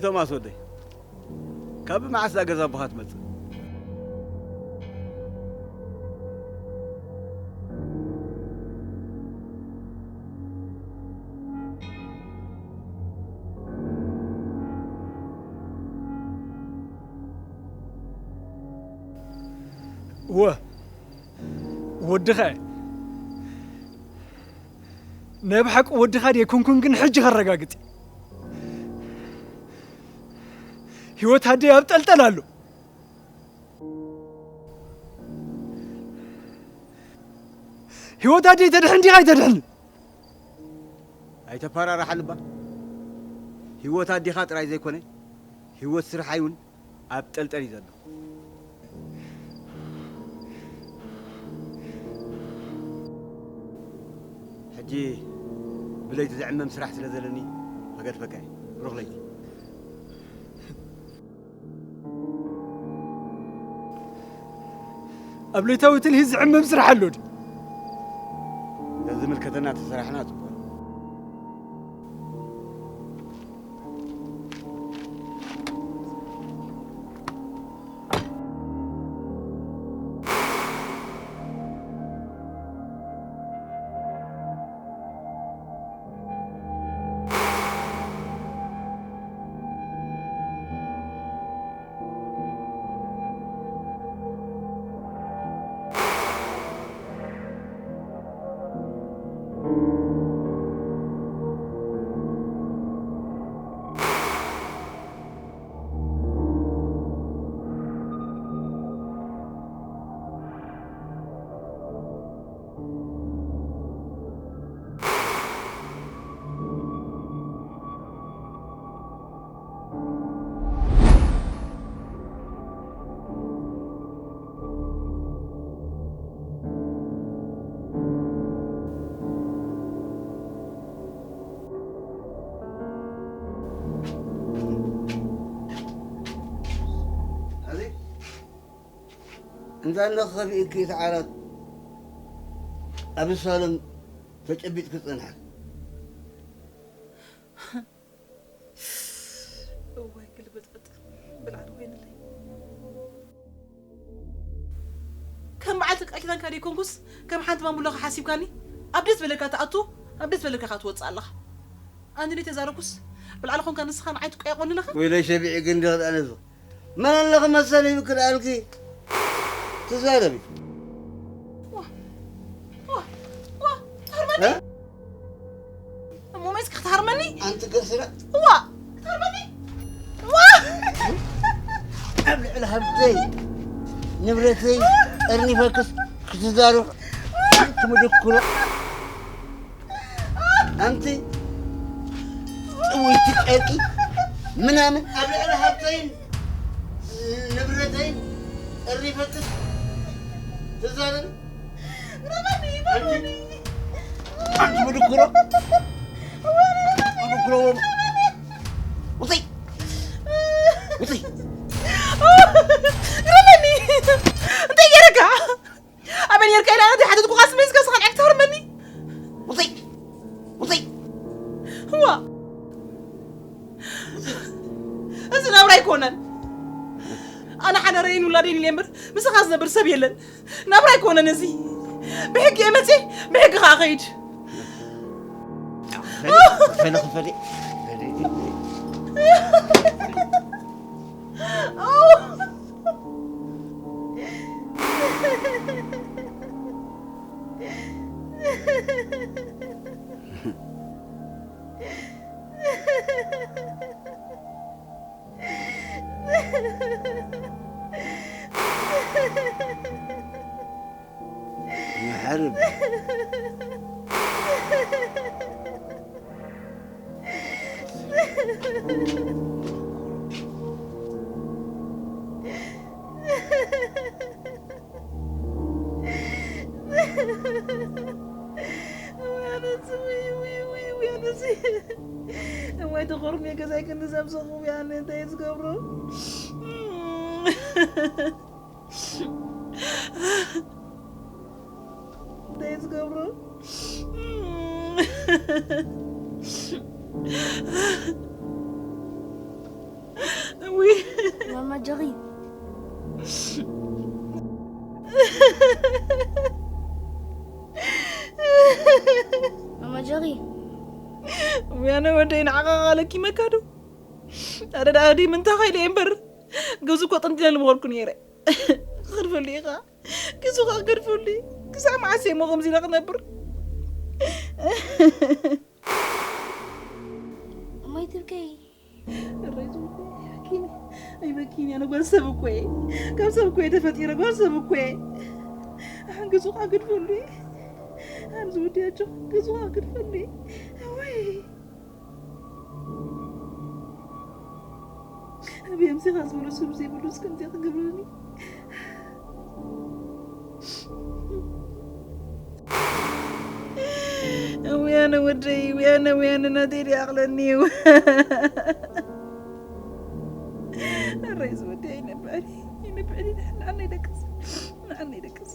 ቶማስ ወደይ፣ ካብ መዓስ እዛ ገዛ ኣቦኻ ትመጽእ? እወ፣ ወድኻ እየ። ናይ ብሓቂ ወድኻ ድየ ኣይኮንኩን ግን ሕጂ ከረጋግጽ እየ። ህይወት ኣደይ ኣብ ጠልጠል ኣሎ። ህይወት ኣደይ ተድሕን ዲኻ ኣይተድሕን? ኣይተፈራርሓኒ እባ። ህይወት ኣዴኻ ጥራይ ዘይኮነ፣ ህይወት ስርሓይ እውን ኣብ ጠልጠል እዩ ዘሎ። ሕጂ ብለይቲ ዝዕመም ስራሕ ስለ ዘለኒ፣ ክገድፈካ እየ። ብሩኽ ለይቲ። ኣብ ለይታዊ ትልሂት ዝዕመም ስራሕ ኣሎ ድዩ? ተዝምልከተና ተሰራሕና ጽቡቕ። እንዳ እንዳ ኸቢእኪ እቲ ዓራት ኣብ ሳሎን ተጨቢጥኪ ጸንሐ። እዋይ ግልብጥብጥ ብልዓል ኮይንለይ። ከም በዓልቲ ቃል ኪዳንካ ደይኮንኩስ ከም ሓንቲ ማሙላኻ ሓሲብካኒ? ኣብ ደስ በለካ ትኣቱ፣ ኣብ ደስ በለካ ኸኣ ትወጽእ ኣለኻ። ኣነ ደይ ተዛረኩስ ብልዓል ኾንካ ንስኻ ንዓይ ትቆያቆኒ ኣለኻ? ወይለይ ሸቢዒ ግን ደቕጣ ነዚ መን ኣለኺ መሰል ይብክል ኣልኪ ትዛረቢ። ዋ፣ ዋ፣ ዋ፣ ትሃርመኒ? እ? እሞ መስ ክትሃርመኒ? ኣንቲ ገስረ። ዋ፣ ክትሃርመኒ? ዋ! ኣብ ልዕሊ ሃብተይ ንብረተይ ጠርኒፈክስ ክትዛረብ ኣንቲ ምድክሮ። ኣንቲ ጥውይቲ ጨርቂ ምናምን ኣብ ልዕሊ ሃብተይን ንብረተይን ጠሪፈክስ ትዛረብ። ኣንቲ፣ ኣንቲ ምድክሮ፣ ምድክሮ፣ ውፅይ፣ ውፅይ። ግረመኒ። እንታይ ገይረካ? ኣበይ ነርካ ኢለ ኣነ ዘይሓተትኩኻ ስመይ ዝገዝኻ ንዓይ ክትሃርመኒ? ውፅይ! ውፅይ! እዋ! እዚ ናብራ ኣይኮነን። ኣነ ሓደረይን ውላደይን ኢለ እምበር ምሳኻ ዝነብር ሰብ የለን። ናብራ ኣይኮነን እዚ። ብሕጊ እየ መፅየ፣ ብሕጊ ኸዓ ኸይድ። ክፈሊ፣ ክፈሊ፣ ክፈሊ። ይሓርብ። እዋይ ተኾርምየ ገዛይ ክንዲ ዘምሰኹ ያነ እንታይ ዝገብሮ? እንታይ ዝገብሮ? ማማ ጀሪ። ማማ ጀሪ። ውያነ ወደይ ንዓኻ ለኪመካ ዶ? ኣረ ደኣ ድዩ ምንታይ ኸይለ እየ እምበር፣ ገዙ እኮ ጥንት ኢለ ልምኸርኩ ነይረ። ክገድፈሉ ኢኻ። ገዙ ኸኣ ክገድፈሉ እዩ። ክሳብ መዓስ እየ እሞ ከምዚ ኢለ ክነብር? እማይ ትብከይ። እረይ ዝወደይ፣ ኣይበኪኒ፣ ኣይበኪኒ፣ ኣነ ጓል ሰብ እኮ እየ። ካብ ሰብ እኮ እየ ተፈጢረ፣ ጓል ሰብ እኮ እየ። ኣነ ገዙ ኸኣ ክገድፈሉ እየ። ኣነ ዝወደይ ኣጆኺ፣ ገዙ ኸኣ ክገድፈሉ እየ። ወይ። ኣበይ ኣምጺኻ ዝበሎ ሰብ ዘይብሉስ ከምዚኣ ክገብረኒ? ውያነ ወደይ፣ ውያነ፣ ውያነ ናተይ ድኣ ኣቕለኒ እዩ። ኣረይ ዝወደይ ኣይነብዕኒ፣ ኣይነብዕኒ፣ ንዓና ይደቅስ፣ ንዓና ይደቅስ።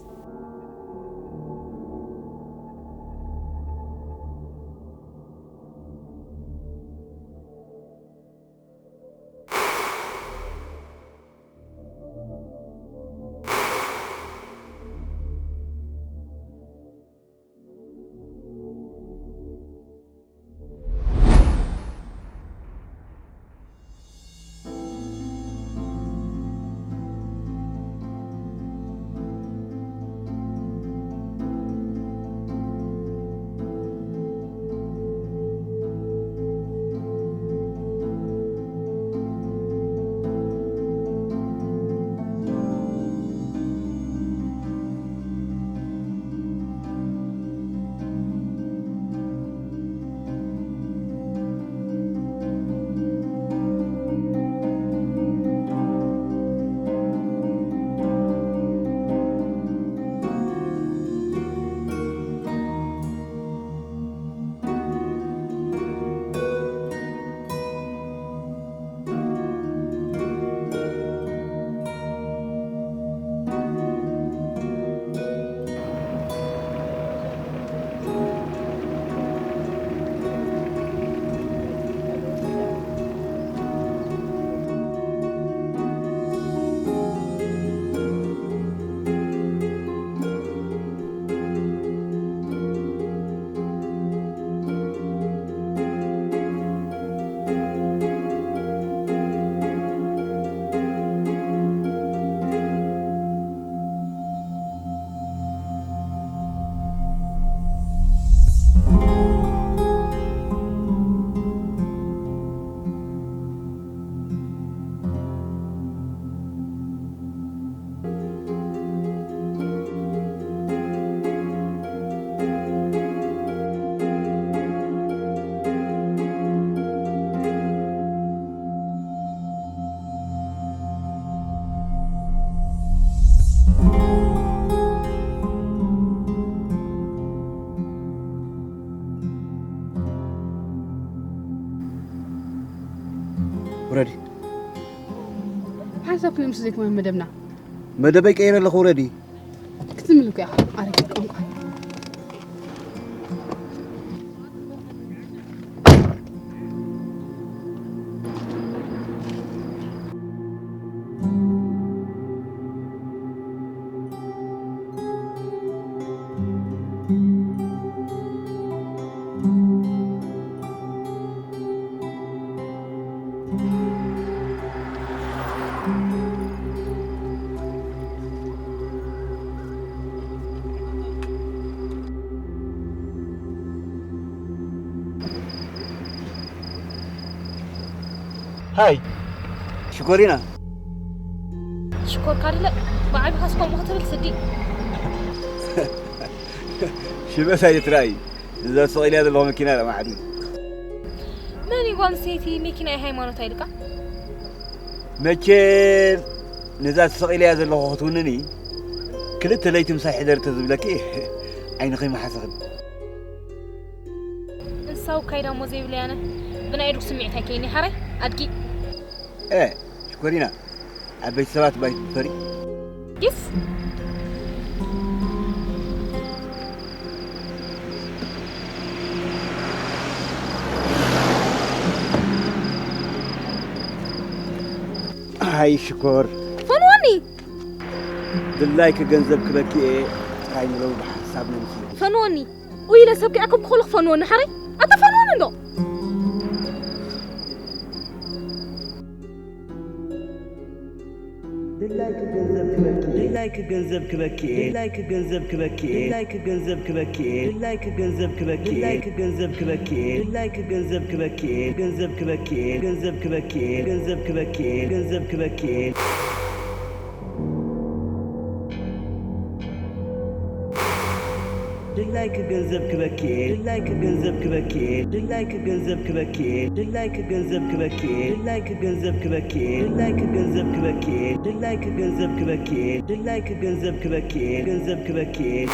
ውረዲ። ሓንሳብ ክንምስ ዘይኮነ መደብና። መደበይ ቀይረ ኣለኹ፣ ውረዲ። ክትምልኩ ኢኻ ኣረጊት ቋንቋ። ሃይ ሽኮሪና። ሽኮር ካድለ ብዓቢኻ ስቆም ክትብል ስዲ። ሽበት ኣይትራእይ። እዛ ትስቕ ኢልያ ዘለኹ መኪና ኢላ ማዕዱ። መን እዩ ጓል ኣንስተይቲ መኪና እዩ ሃይማኖት ኣይልካ? መቸም ነዛ ትስቕ ኢልያ ዘለኹ ክትውንኒ ክልተ ለይቲ ምሳይ ሕደር ተዝብለኪ ዓይንኺ መሓሰኽን። እንስሳው ካይዳ እሞ ዘይብለይ ኣነ ብናይ ዱክ ስምዒት ኣይከይኒ ሓራይ ኣድጊ። ኤ ሽኮሪና፣ ዓበይቲ ሰባት ባይ ትፈሪ። ጊስ ኣይ ሽኮር። ፈንወኒ። ድላይኪ ገንዘብ ክበኪ እየ ጥራይ ንለው ብሓሳብ ነምሲ። ፈንወኒ። ውይ ኢለ ሰብ ከይኣከብኩ ከለኹ ፈንወኒ ሓረይ። ኣታ ፈንወኒ እንዶ። ድላይኪ ገንዘብ ክበኪ እየ። ድላይኪ ገንዘብ ክበኪ እየ። ድላይኪ ገንዘብ ክበኪ እየ። ድላይኪ ገንዘብ ክበኪ እየ። ድላይኪ ገንዘብ ክበኪ እየ። ድላይኪ ገንዘብ ክበኪ እየ። ድላይኪ ገንዘብ ክበኪ እየ። ገንዘብ ክበኪ እየ። ገንዘብ ክበኪ እየ። ገንዘብ ክበኪ እየ። ገንዘብ ክበኪ እየ። ድላይኪ ገንዘብ ክበኪ እየ። ድላይኪ ገንዘብ ክበኪ እየ። ድላይኪ ገንዘብ ክበኪ እየ። ድላይኪ ገንዘብ ክበኪ እየ። ድላይኪ ገንዘብ ክበኪ እየ። ድላይኪ ገንዘብ ክበኪ እየ። ድላይኪ ገንዘብ ክበኪ እየ። ድላይኪ ገንዘብ ክበኪ እየ። ገንዘብ ክበኪ እየ።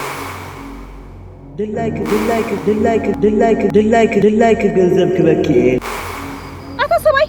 ድላይኪ፣ ድላይኪ፣ ድላይኪ፣ ድላይኪ፣ ድላይኪ፣ ድላይኪ ገንዘብ ክበኪ እየ። ኣታ ሰብኣይ!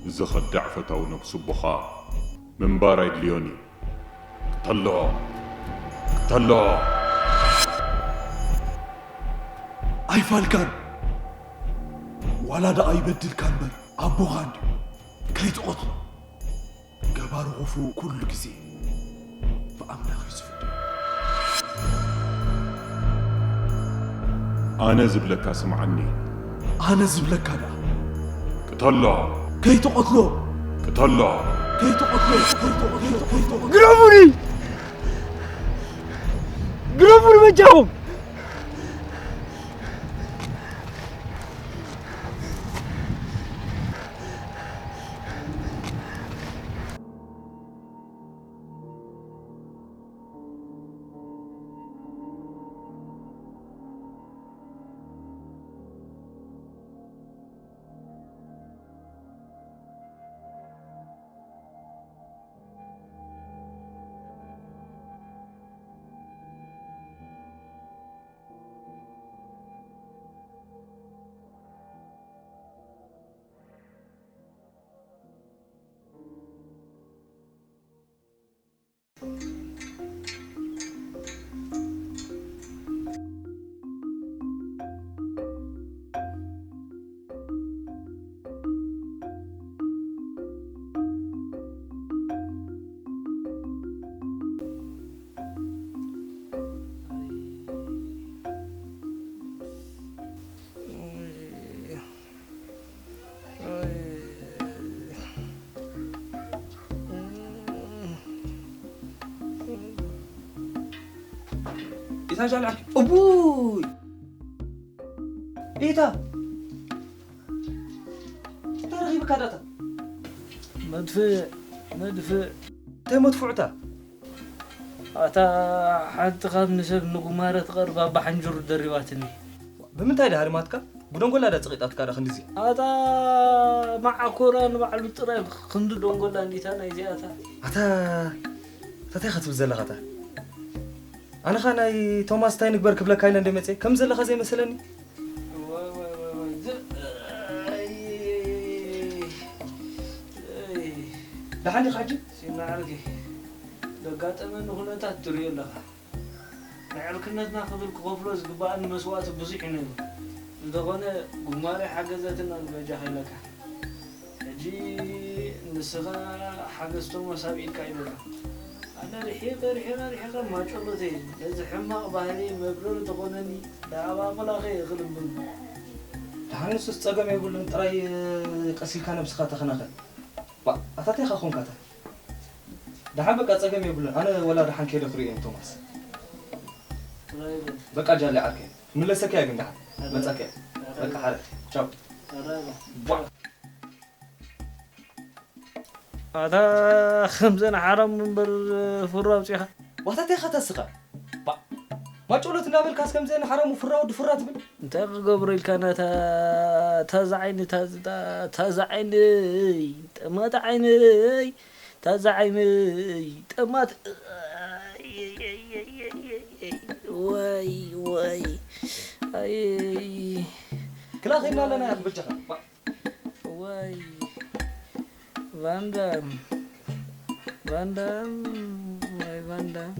እዚ ኸዳዕ ፈታዊ ነብሱ ኣቦኻ ምንባር ኣይድልዮን እዩ። ቅተሎ! ቅተሎ! ኣይፋልካን! ዋላ ደኣ ይበድልካ እምበር ኣቦኻ እንድዩ። ከይትቐትሎ! ገባሪ ኽፉእ ኩሉ ግዜ ብኣምላኽ እዩ ዝፍደ። ኣነ ዝብለካ ስምዓኒ። ኣነ ዝብለካ ደኣ። ቅተሎ። ከይትቐትሎ። ቅተሎ። ከይትቐትሎ። ከይትቐትሎ። ከይትቐትሎ። ግረፉኒ! ግረፉኒ በጃኹም! ኢታ ጃል ዓርኪ፣ እቡይ! ኢታ! እንታይ ረኺብካ ዳታ? መድፍእ፣ መድፍእ። እንታይ መድፍዑታ? ኣታ ሓንቲ ካብ ንሰብ ንጉማረ ትቐርብ ኣባ ሓንጅሩ ደሪባትኒ። ብምንታይ ድሃርማትካ? ብደንጎላ ዳ ጽቒጣትካ ዳ ክንድዚ? ኣታ መዓኮራ ንባዕሉ ጥራይ ክንዲ ደንጎላ እንዲታ ናይ እዚኣታ። ኣታ፣ ኣታ እንታይ ኢኻ ትብል ዘለኻ ኣታ? ኣነ ኸኣ ናይ ቶማስ እንታይ ንግበር ክብለካ ኢለ እንደ መጽየ፣ ከም ዘለኻ ዘይመሰለኒ። ዋይ፣ ዋይ፣ ዋይ፣ ዋይ፣ ዝ-፣ ኣይ፣ ኣይ። ደሓን ዲኻ ሕጂ? ሲና ዓርኪ፣ ዘጋጠመኒ ኩነታት ትርእዮ ኣለኻ። ንዕርክነትና ክብል ክኸፍሎ ዝግብኣኒ መስዋእቲ ብዙሕ እዩ ነይሩ። እንተኾነ፣ ጉማረ ሓገዘትና ንበጃኻ ኢለካ። ሕጂ ንስኻ ሓገዝ ቶማስ ኣብ ኢድካ እዩ ዘሎ። ኣነ ርሒቐ፣ ርሒቐ፣ ርሒቐ ማጨሎተይ ነዚ ሕማቕ ባህሪ መብረሪ ተኾነኒ፣ ንኣብ ኣምላኸ እየ ክልምን። ደሓን ንሱስ ጸገም የብሉን፣ ጥራይ ቀስ ኢልካ ነብስኻ ተኸናኸን። ባ፣ ኣታ እንታይ ኢኻ ኾንካ ኣታ? ደሓን በቃ ጸገም የብሉን። ኣነ ወላ ደሓን ከይደ ክርእዮ እየ ቶማስ። ጥራይ በል። በቃ ጃሊ ዓርከይ፣ ክምለሰካ እየ ግን ደሓን መጻካ እየ። በቃ ሓረ። ቻው። ጥራይ በል። ባ። ኣታ ከምዘን ሓራሙ እምበር ፍሮ ኣውጺኻ። ዋታ እንታይ ኢኻ ተስኻ? ባ፣ ማጮሎት እናበልካስ ከምዘን ሓራሙ ፍራ ወዲ ፍራ ትብል? እንታይ ክገብሮ ኢልካ ነታ ታዛ ዓይኒ፣ ታዝ-፣ ታ-፣ ታዛ ዓይነይ፣ ጠማት ዓይነይ፣ ታዛ ዓይነይ፣ ጠማት፣ ወይ፣ ወይ፣ ኣይ። ክላ ኸይድና ኣለና፣ ያኽ በጃኻ። ዋ። እዋይ። ቫንዳም። ቫንዳም። ዋይ ቫንዳም።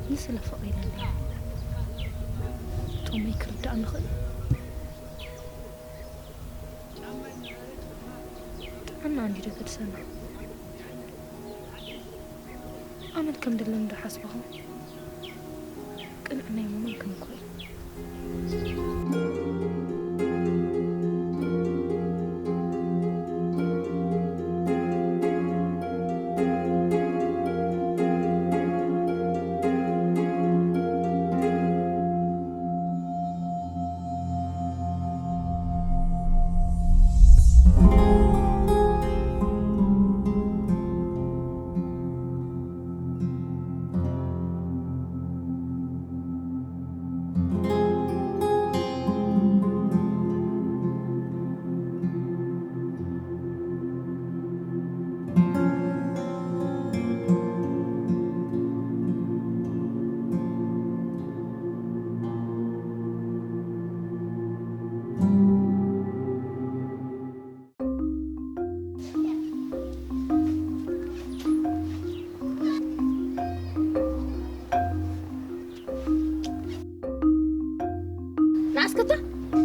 ንስለ ፍቕሪ ኢለ እንድየ። ቶመይ ክርዳእኒ ይኽእል። ጥዕና እንድዩ ደገድሰና። ኣመል ከም ደለኒ ዶ ሓስብኹም? ቅንዕ ናይ ሞመን ክንኮ እዩ። ንዓስከታ?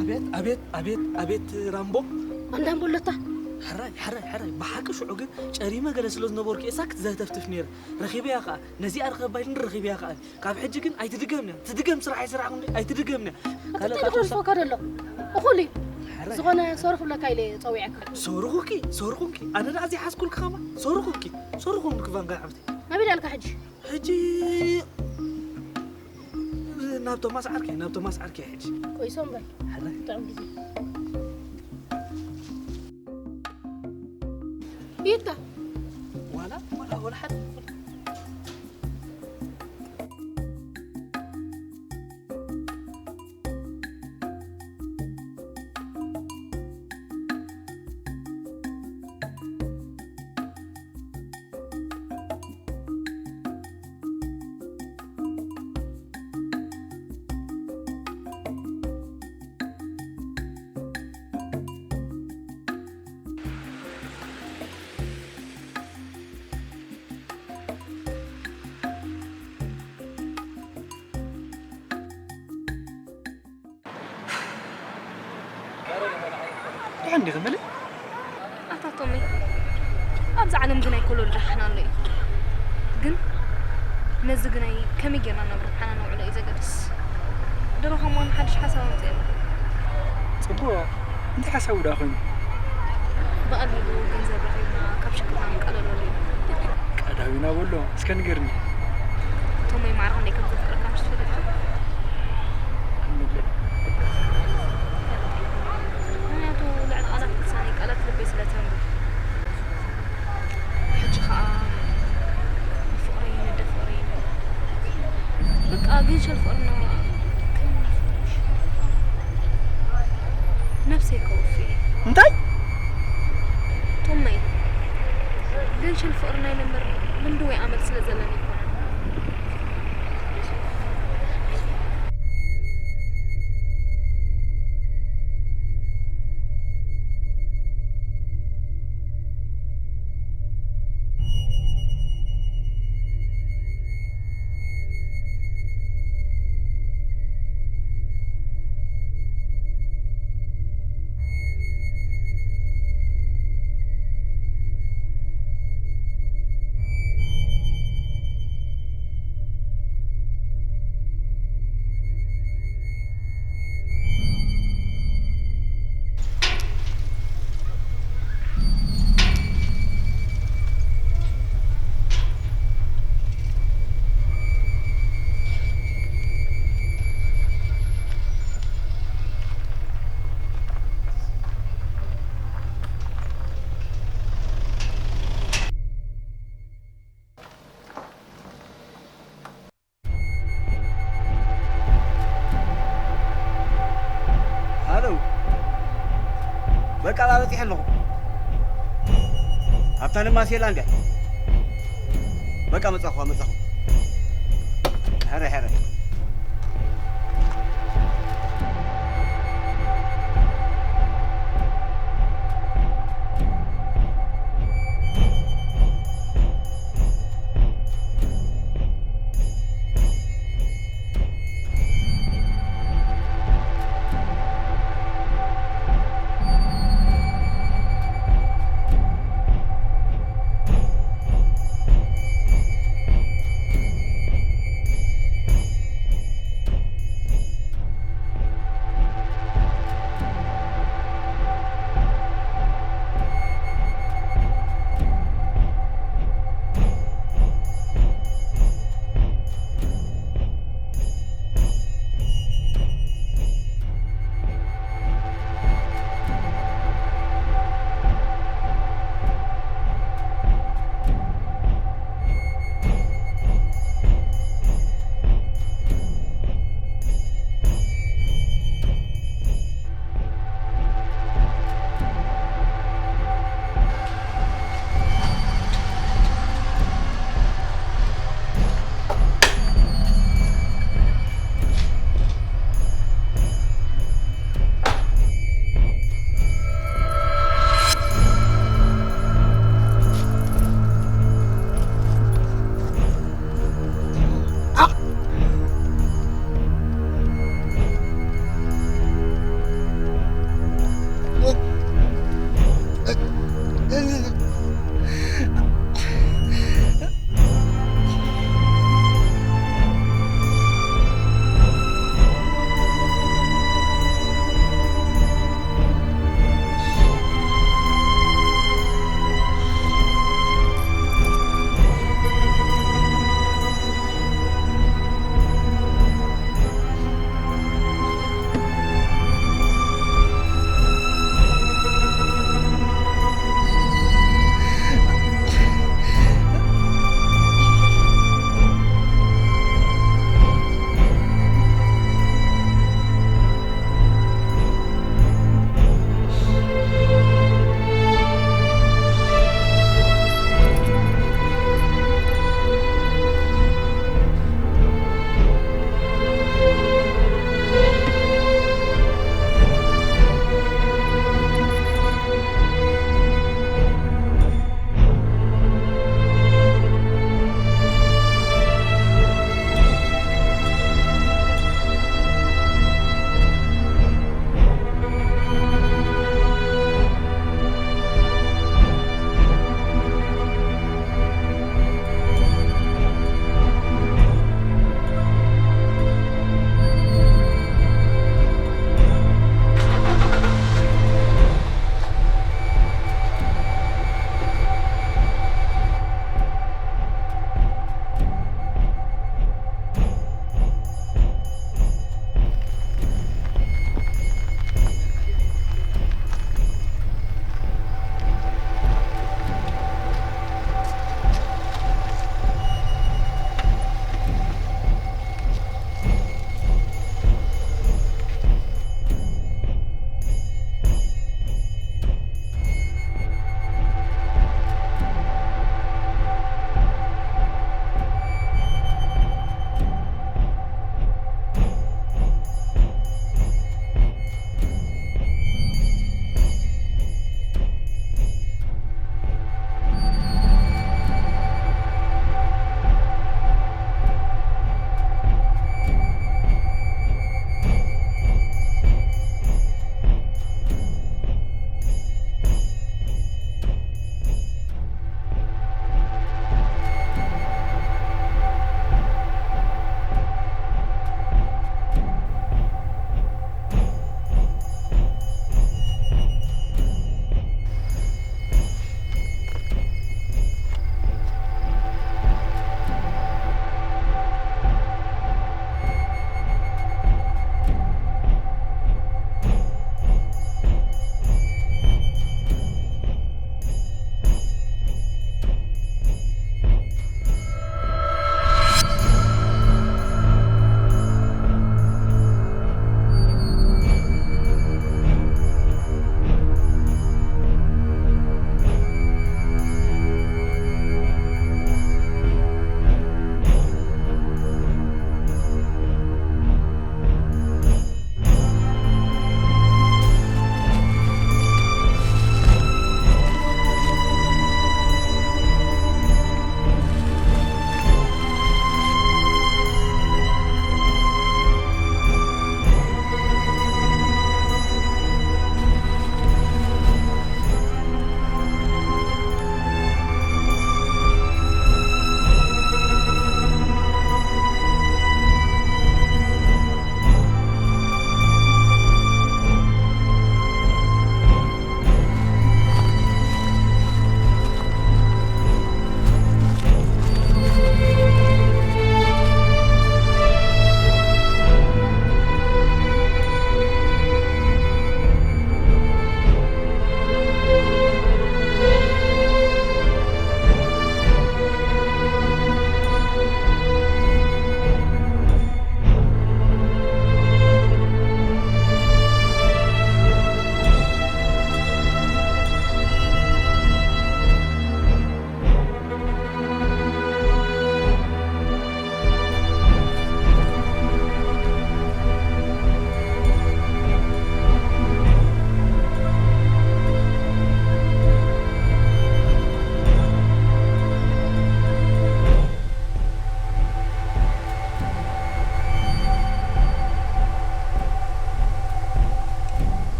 ኣቤት፣ ኣቤት፣ ኣቤት፣ ኣቤት ራምቦ። ኣንዳምቦ ኣሎታ? ሕራይ፣ ሕራይ፣ ሕራይ። ብሓቂ ሽዑ ግን ጨሪመ ገለ ስለ ዝነበርኩ እየ ሳክት ዘህተፍትፍ ነይረ። ረኺበያ ኸኣ። ነዚኣ ርኸብ ባይልን ረኺበያ ኸኣ። ካብ ሕጂ ግን ኣይትድገምንያ። ትድገም ስራሕ ኣይሰራሕኩን ድየ? ኣይትድገምንያ። ካልእ እንታይ ካብ ክደርፎ ተወሳኺ ከደሎ? እኹል እዩ። ሕራይ። ዝኾነ ሶሩ ክብለካ ኢለ ጸዊዐካ። ሶሩ ኩንኪ፣ ሶሩ ኩንኪ። ኣነ ደኣ ዘይሓዝኩልኪ ኸማ። ሶሩ ኩንኪ፣ ሶሩ ኩንኪ ቫንጋ ሓብተይ። ኣበይ ደኣ ኣለካ ሕጂ? ሕጂ ናብ ቶማስ ዓርከይ፣ ናብ ቶማስ ዓርከይ ሕጂ። ቆይ ሶም በል። ሕራይ። ጥዑም ግዜ። ይታ። ዋላ፣ ዋላ፣ ዋላ ሓደ። ደሓን ዲኺ መለይ? ኣታ ቶመይ፣ ኣብዚ ዓለም ግናይ ኮለል ደሓን ኣሎ እዩ። ግን ነዚ ግናይ ከመይ ጌርና ናብ ረብሓና ነውዕሎ እዩ ዘገድስ። ድሮ ከማን ሓድሽ ሓሳብ ኣምጺአ ኣለኹ። ጽቡቕ፣ እንታይ ሓሳቡ ደኣ ኮይኑ? ብቐሊሉ ገንዘብ ረኺብና ካብ ሽግርና ንቃለለሉ እዩ። ቀዳዊና በሎ፣ እስከ ንገርኒ። ቶመይ ማዕረ ክንደይ ከም ዘፍቅረካ ምሽ ትፈልጥ ኢኻ? ምንድን? ምኽንያቱ ልዕሊ ቃላት ልሳነይ ቃላት ልበይ ስለ ተንብብ። ሕጂ ኸኣ ንፍቕረይ ነደ ፍቕረይ በቃ ግን ሸል ፍቕርና ከም ነፍሽ ነፍሰይ ከውፊ። እንታይ? ቶመይ፣ ግን ሽል ፍቕርና ኢለ እምበር ልምዲ ወይ ኣመል ስለ ዘለኒ ኣይኮነን። በቃ፣ ኣብኣ በጺሐ ኣለኹ። ኣብታ ንማስ የላ እንድያ። በቃ፣ መጻኹ፣ መጻኹ። ሕረ፣ ሕረ።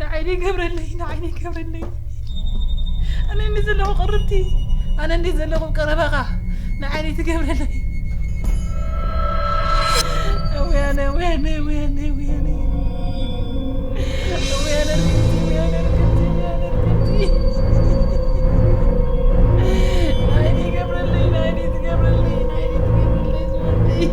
ንዓይኒ ገብረለይ፣ ንዓይኒ ገብረለይ። ኣነ እንዲ ዘለኹ ቅርብቲ፣ ኣነ እንዲ ዘለኹ ቀረባኻ፣ ንዓይኒ ትገብረለይ። ወያነ፣ ወያነ፣ ወያነ፣ ወያነ። ወያነ ርክብቲ፣ ወያነ ርክብቲ፣ ወያነ ርክብቲ። ንዓይኒ ገብረለይ፣ ንዓይኒ ትገብረለይ፣ ንዓይኒ ትገብረለይ ዝወደይ።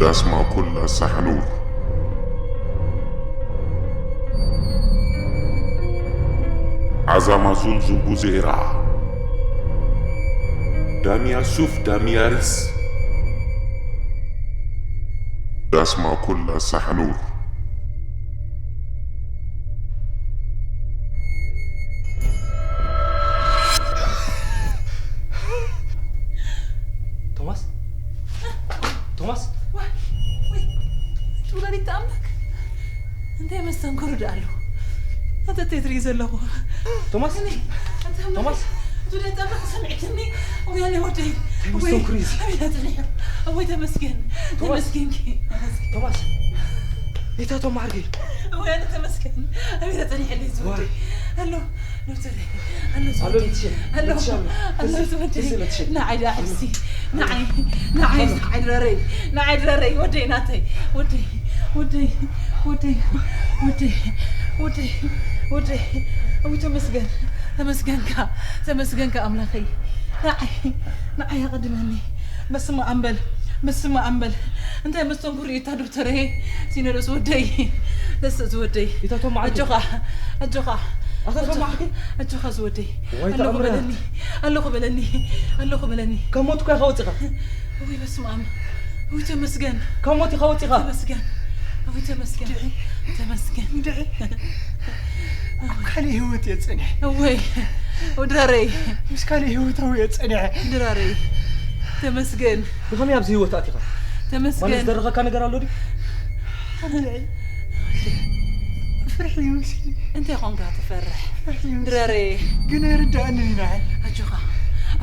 ዳስማ ኩላ ሳሕኑር። ዓዛማ ዙል ዙቡ ዜራ። ዳሚያ ሱፍ ዳሚያ ሪስ። ዳስማ ኩላ ሳሕኑር። ቶማስ? ቶማስ? ዋይ፣ ወይ፣ እቲ ወላዲት ኣምላክ እንታይ መስተንክሩ ደኣ ኣለዎ? ኣንተ እንታይ ትርኢ ዘለኹ? ቶማስ? እኔ፣ ኣንተ ኣምላክ፣ ቶማስ? እቲ ወላዲት ኣምላክ ሰሚዕትኒ? ወያኔ ወደይ፣ እንታይ ወይ፣ መስተንክሩ እዩ እዚ? ኣቤት፣ ኣጸኒሑ። ኣወይ፣ ተመስገን። ቶማስ? ተመስገንኪ፣ ተመስገን። ቶማስ? እታ ቶም ማዕርገይ? ኣወይ፣ ኣነ ተመስገን። ኣቤት፣ ኣጸኒሕለይ፣ እዚ ዋይ። ወደይ። ኣሎ። ዶክተር፣ ኣሎ ኣሎ፣ ዝወደይ። ልትሸ፣ ኣሎ። ልትሸ ኣሎ። ኣሎ ተስ-፣ ዝወደይ። ተስ-፣ ልትሸ። ንዓይ ደኣ ሕፍሲ። ንዓይ፣ ንዓይ፣ ኣሎ። ንዓይ ድረረይ። ንዓይ ድረረይ። ወደይ ናተይ። ወደይ፣ ወደይ፣ ወደይ፣ ወደይ፣ ወደይ፣ ወደይ፣ ወደይ። እው ተመስገን። ተመስገንካ። ተመስገንካ ኣምላኸይ። ንዓይ፣ ንዓይ ኣቐድመኒ። በስመ ኣብ በል። በስመ ኣብ በል። እንታይ መስተንክር እዩ እታ ዶክተር? ሲኖዶስ ወደይ። ደስ ዝወደይ። እታ ቶም መዓልቲ። ኣጆኻ፣ ኣጆኻ። ኣታ ቶም መዓልቲ። ኣጆኻ ዝወደይ። ዋይ ኣለኹ ተኣምራት። በለኒ። ኣለኹ በለኒ። ኣለኹ በለኒ። ካብ ሞት እኮ ኢኻ ወፂኻ። ውይ በስመ ኣብ። ውይ ተመስገን። ካብ ሞት ኢኻ ወፂኻ። ተመስገን። ውይ ተመስገን። እንድዒ። ተመስገን። እንድዒ። ኣብ ካልእ ህይወት እየ ጸኒሐ። እወይ። ድራረይ። ምስ ካልእ ህይወታዊ እየ ጸኒሐ። ድራረይ። ተመስገን። ብኸመይ ኣብዚ ህይወት ኣቲኻ? ተመስገን። ማለት ዝደረኸካ ነገር ኣሎ ድዩ? ሓፍተይ፣ ፍርሒ እዩ መሲሉኒ። እንታይ ኾንካ ትፈርሕ? ፍርሒ እዩ መሲሉኒ። ድራረይ። ግን ኣይርድኣንን እዩ ንዓይ። ኣጆኻ፣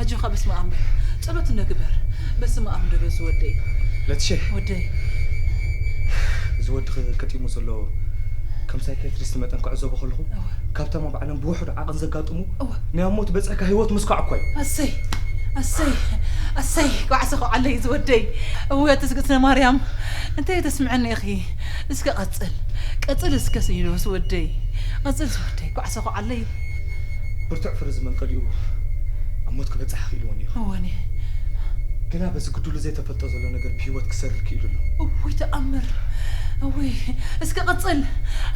ኣጆኻ በስመ ኣብ በል። ጸሎት እንዶ ግበር። በስመ ኣብ እንዶ በል ዝወደይ። ለትሸ። ወደይ። እዚ ወዲ ገጢሙ ዘሎ ከም ሳይካትሪስት መጠን ክዕዘቦ ከለኹ፣ እወ። ካብቶም ኣብ ዓለም ብውሑድ ዓቐን ዘጋጥሙ እወ። ናይ ኣብ ሞት በጽሕካ ህይወት ምስካዕ እኮ እዩ። ኣሰይ፣ ኣሰይ፣ ኣሰይ፣ ጓዕሰ ኸዓለይ ዝወደይ። እወ፣ ትስግእትነ ማርያም፣ እንታይ ተስምዐኒ ኢኺ? እስከ ቀጽል፣ ቀጽል እስከ ሲኖዶስ ወደይ። ቀጽል ዝወደይ፣ ጓዕሰ ኸዓለይ። ብርቱዕ ፍረ ዝመንቀሊኡ ኣብ ሞት ክበጽሕ ክኢልዎ ነይሩ። እወ፣ ነይሩ። ግና በዚ ግድሉ ዘይተፈልጠ ዘሎ ነገር ብህይወት ክሰርር ክኢሉ ኣሎ። እውይ፣ ተኣምር። እውይ፣ እስከ ቀጽል።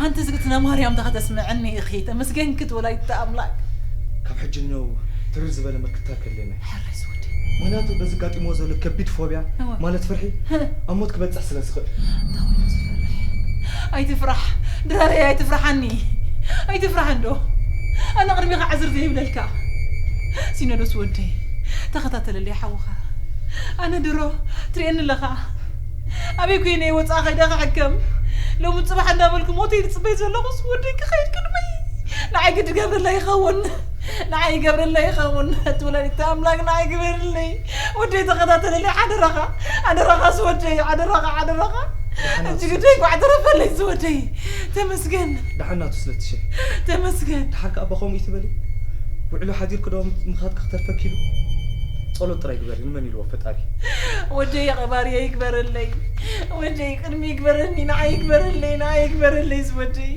ኣንቲ ትስግእትነ ማርያም፣ ዳኻ ተስምዐኒ ኢኺ። ተመስገንኪ ወላዲተ ኣምላክ። ካብ ሕጂ ንነው ትርር ዝበለ ምልክታ ከለና። ሕራይ ዝወደይ። ምኽንያቱ በዚ ጋጢምዎ ዘሎ ከቢድ ፎብያ፣ እወ። ማለት ፍርሒ፣ ህ። ኣብ ሞት ክበጽሕ ስለ ዝኽእል። እንታይ ኮይኑ ዝፈርሕ? ኣይትፍራሕ፣ ድራረይ ኣይትፍርሓኒ። ኣይትፍራሕ እንዶ። ኣነ ቅድሚኻ ዕዝር ዘይብለልካ። ሲኖዶስ ወደይ፣ ተኸታተለለይ ሓውኻ። ኣነ ድሮ ትርእየኒ ኣለኻ። ኣበይ ኮይነ ወጻኢ ከይደ ክሕከም? ሎሚ ጽባሕ እንዳበልኩ ሞተይ ዝጽበይ ዘለኹስ ወደይ ክኸይድ ቅድመይ። ንዓይ ግዲ ገብረለይ ይኸውን። ንዓይ ይገብረለይ ይኸውን። እቲ ወላዲተ ኣምላክ ንዓይ ግበርለይ። ወደይ ተኸታተለለይ ሓደራኻ። ሓደራኻስ ወደይ፣ ሓደራኻ፣ ሓደራኻ። ደሓን ሕጂ ኣትስእ። ግደይ ጓዕ ተረፈለይ ዝወደይ። ተመስገን። ደሓን ናቱ ስለ ትሸ። ተመስገን። ደሓር ከኣ ኣባ ከምኡ ይትበሊ። ውዕሎ ሓዲርኩ ዶ ምኻድ ክተርፈኪ ኢሉ? ጸሎት ጥራይ ግበሪ፣ ንመን ኢልዎ ፈጣሪ? ወደይ ቀባሪ ይግበረለይ። ወደይ ቅድሚ ይግበረኒ፣ ንዓይ ይግበረለይ፣ ንዓይ ይግበረለይ ዝወደይ።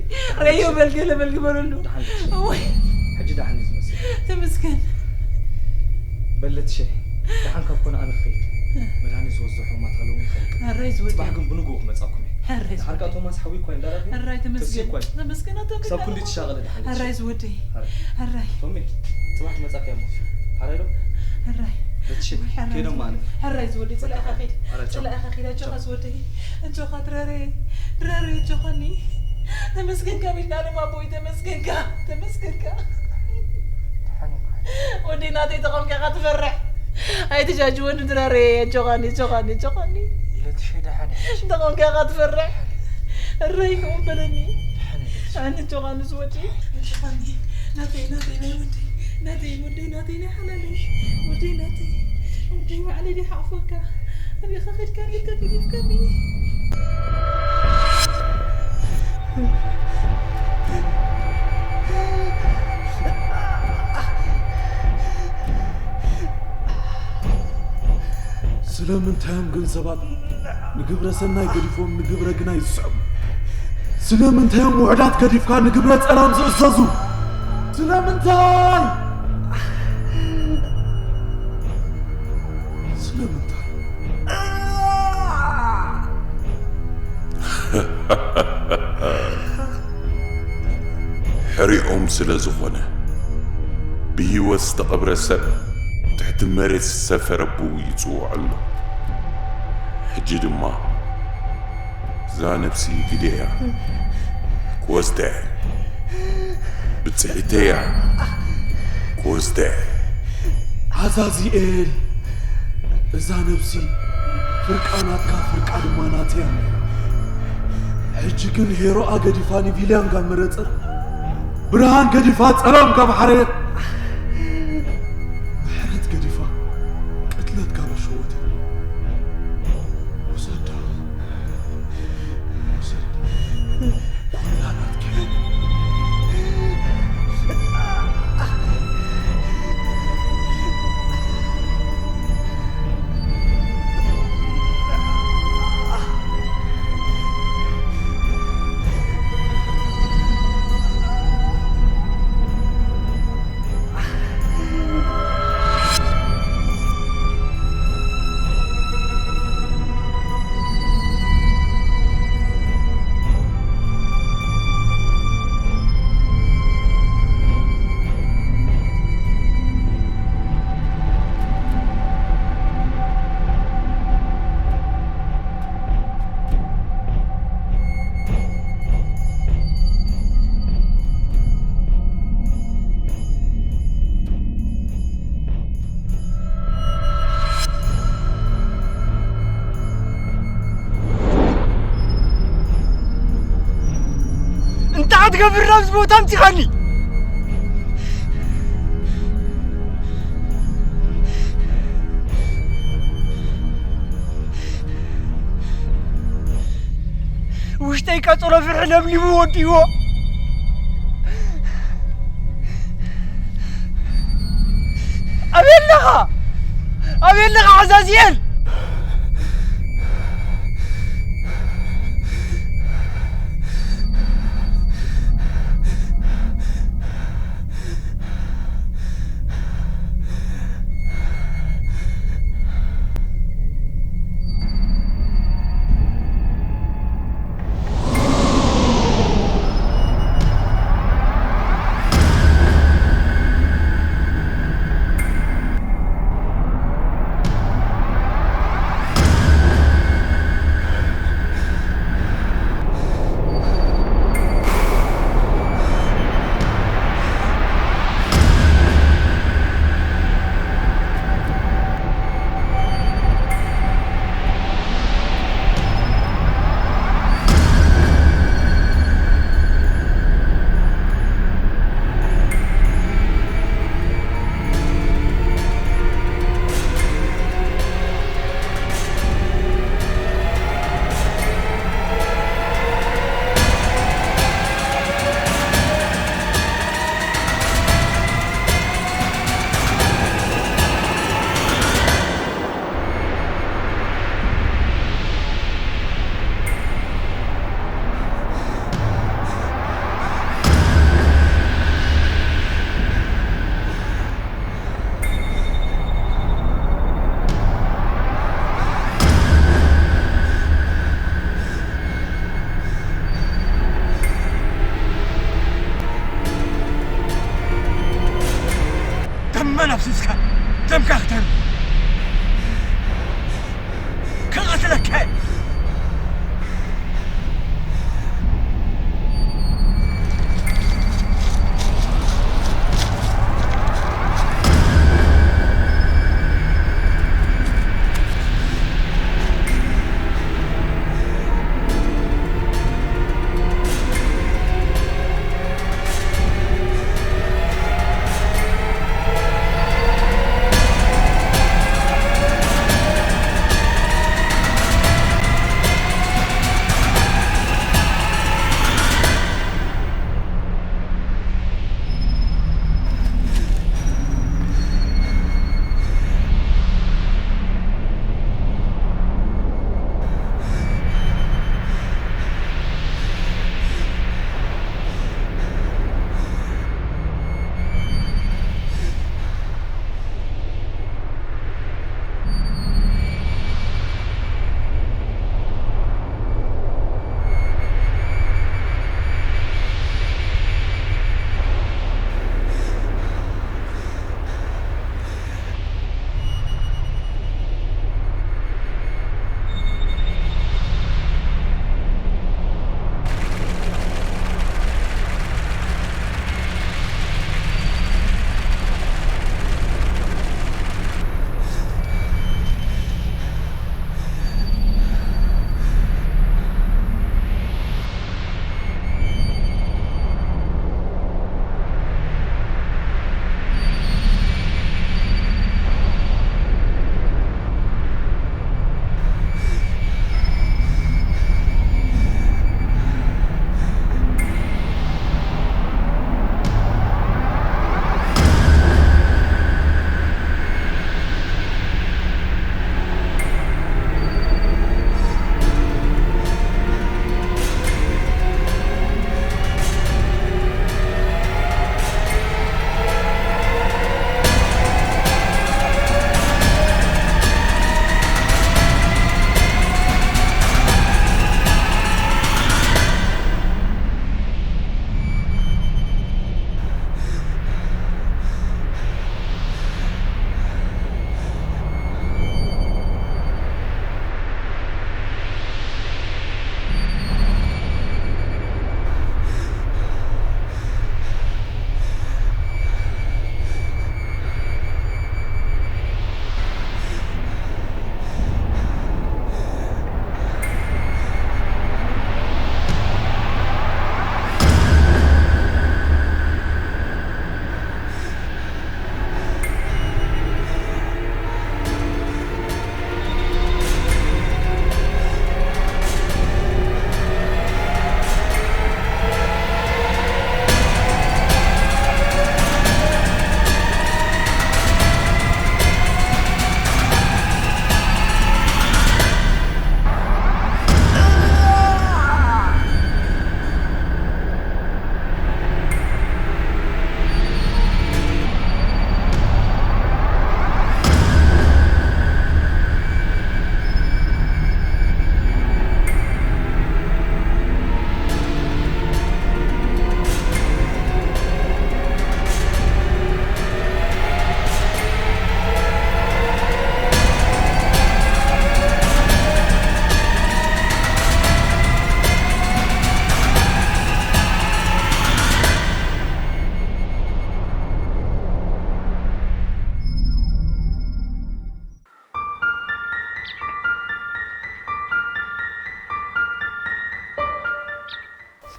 ረዮ በል ገለ በል ግበረሉ። ደሓን ነሽ? ወይ። ሕጂ ደሓን እዩ ዝመስል። ተመስገን። በለት ሸ። ደሓን ካብ ኮነ ኣነ ክኸይድ። መድሃኒት ዝወስዶ ሕሙማት ኣለዉ ይኽእል። ሕራይ ዝወደይ። ጽባሕ ግን ብንግኡ ክመጻኩም እየ። ሕራይ ደሓር ከኣ ዝወደይ። ቶማስ ሓዊ እኳ እንዳራኸ ሕራይ ተመስገን። ተስይ እኳ ተመስገን ኣቶ ክሳብ ክንዲ ኣምላኽ። ትሻቐለ ደሓን ሕራይ ዝወደይ። ሕራይ። ሕራይ። ቶሚ፣ ጽባሕ ክመጻካ እየ እሞ። ሕራይ ዶ? ሕራይ። በትሽ፣ ወይ ሕራይ ከይዶም ዝወደይ። ማለት። ሕራይ ዝወደይ፣ ጽላኢኻ ኪድ። ሕራይ፣ ቻው። ጽላኢኻ ኪድ፣ ኣጆኻ ቻው። ዝወደይ። ኣጆኻ ድራረይ፣ ድራረይ ኣጆኻኒ። ተመስገንካ ቢልና ንማቦይ፣ ተመስገንካ፣ ተመስገንካ። ወዲ ናተይ ተኾንካ ኢኻ ትፈርሕ። ኣይትጃጅወኒ ድራረይ፣ ኣጆኻኒ፣ ኣጆኻኒ፣ ኣጆኻኒ። ኢለትሽ ደሓን ኢኻ። ተኾንካ ኢኻ ትፈርሕ። እረይ ከምኡ በለኒ። ደሓን ኢለትሽ። ኣነ ኣጆኻኒ ዝወዲ። ኣጆኻኒ። ናተይ፣ ናተይ፣ ናይ ወደይ። ናተይ፣ ወደይ፣ ናተይ፣ ናይ ሓላለይ። ወደይ፣ ናተይ። ወደይ፣ ባዕለይ ድየ ሓቕፈካ? ኣበይ ኢኻ ከድካ? ጌርካ ገዲፍካኒ። ስለምንታይ እዮም ግን ሰባት ንግብረ ሰናይ ገዲፎም ንግብረ ግናይ ዝስዕቡ? ስለምንታይ እዮም ውሑዳት ገዲፍካ ንግብረ ጸላም ዝእዘዙ? ስለምንታይ? ስለምንታይ? ሕሪኦም ስለ ዝኾነ፣ ብህይወት ዝተቐብረ ሰብ ትሕቲ መሬት ዝሰፈረ ኣቦኡ ይጽውዖ ኣሎ። ሕጂ ድማ እዛ ነፍሲ ግደያ ክወስዳ እየ። ብጽሒተያ ክወስዳ እየ። ዓዛዚኤል፣ እዛ ነፍሲ ፍርቃ ናትካ፣ ፍርቃ ድማ ናተይ እያ። ሕጂ ግን ሄሮኣ ገዲፋ ንቪልያን ጋብ መረጸት፣ ብርሃን ገዲፋ ጸላም ጋብ ሓረየት፣ ምሕረት ገዲፋ ቅትለት ጋብ ኣሸወተት። ውሰዳ። እንታይ ትገብር ኣብዚ ቦታ ኣምጺኻኒ? ውሽጠይ ቀጽሮ ፍርሒ ለምሊሙ ወዲዎ። ኣበይ ኣለኻ? ኣበይ ኣለኻ ዓዛዚኤል?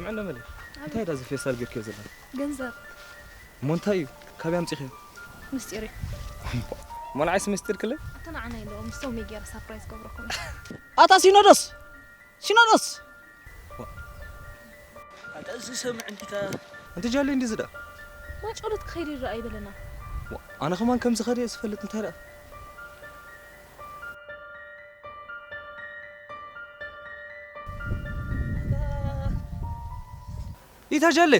ምዕንዶ መለ እንታይ ዳ እዚ ፌስታል ገርክዮ ዘላ? ገንዘብ። እሞ እንታይ እዩ? ካበይ ኣምጺኽዮ? ምስጢር እዩ። እሞ ንዓይስ ምስጢር ክለ? ኣታ ንዓና ኢለዎ፣ ምስቶም ሜጌር ሳፕራይዝ ገብረኩም። ኣታ ሲኖዶስ! ሲኖዶስ! ኣታ እዚ ሰምዕ እንዲታ። ኣንቲ ጃሌ እንዲ ዝዳ? ማጨሎት ክኸይድ ይረኣ ይበለና። ኣነ ከማን ከም ዝኸደ እየ ዝፈልጥ፣ እንታይ ደኣ? ኢታ ጃሌ።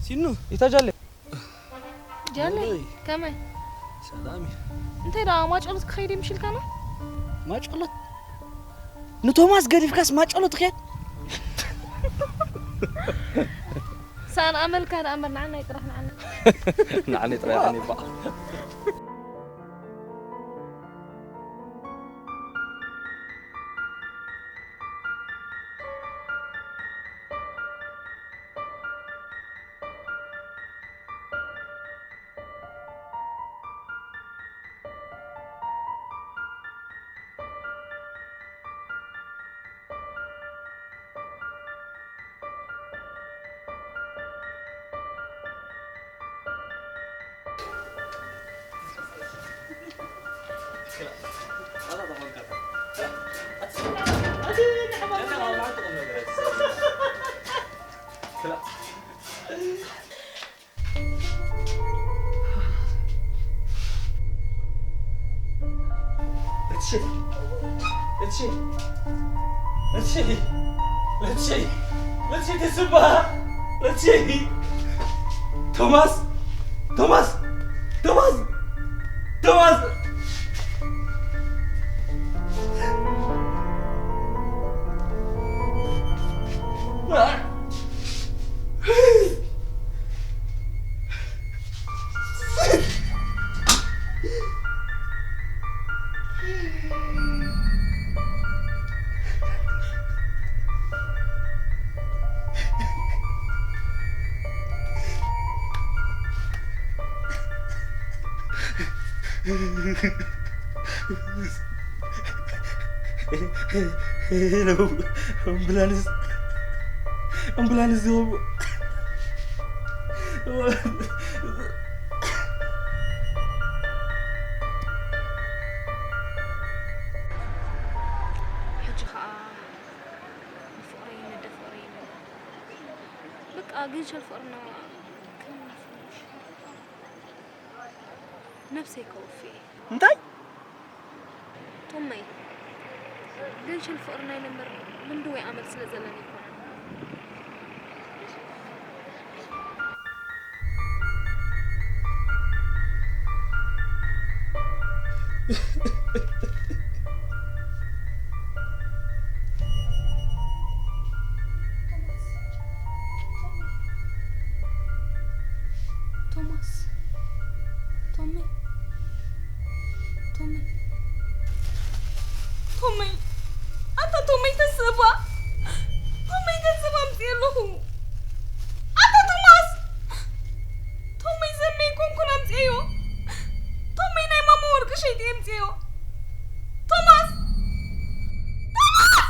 ሲኑ። ኢታ ጃሌ። ጃሌ፣ ከመይ? ሰላም እዩ። እንታይ ደኣ ማጨሎት ክኸይድ ምሽልካና? ማጨሎት? ንቶማስ ገዲፍካስ ማጨሎት ትኸድ? ሳን ኣመልካ ደኣ እምበር ንዓና ይጥራሕ ንዓና። ንዓና ይጥራሕ ይባ። Let's see. Let's see. Let's see. Let's see. Let's see this bar. Let's see. Thomas. Thomas. Thomas. Thomas. ሄሎ፣ ኣምቡላንስ፣ ኣምቡላንስ ዝህቡ። ሕጂ ኸኣ ንፍቕረይ ነደ ፍቕረይ ይብል። በቃ ግን ሸል ፍቕርና ከም ነፍሰይ ከውፊ። እንታይ? ቶመይ፣ ግን ሸል ፍቕርና ኢለ እምበር ልምዲ ወይ ኣመል ስለ ዘለኒ ኣይኮነን። ቶማስ፣ ቶመይ፣ ቶመይ፣ ቶመይ፣ ኣታ ቶመይ ተስእባ፣ ቶመይ ገንዘብ ኣምፅእ ኣለኹ። ኣታ ቶማስ፣ ቶመይ ዘመይ ኮንኩን ኣምፅእዮ። ቶመይ ናይ ማማ ወርቂ ሸይጢ ኣምፅእዮ። ቶማስ! ቶማስ!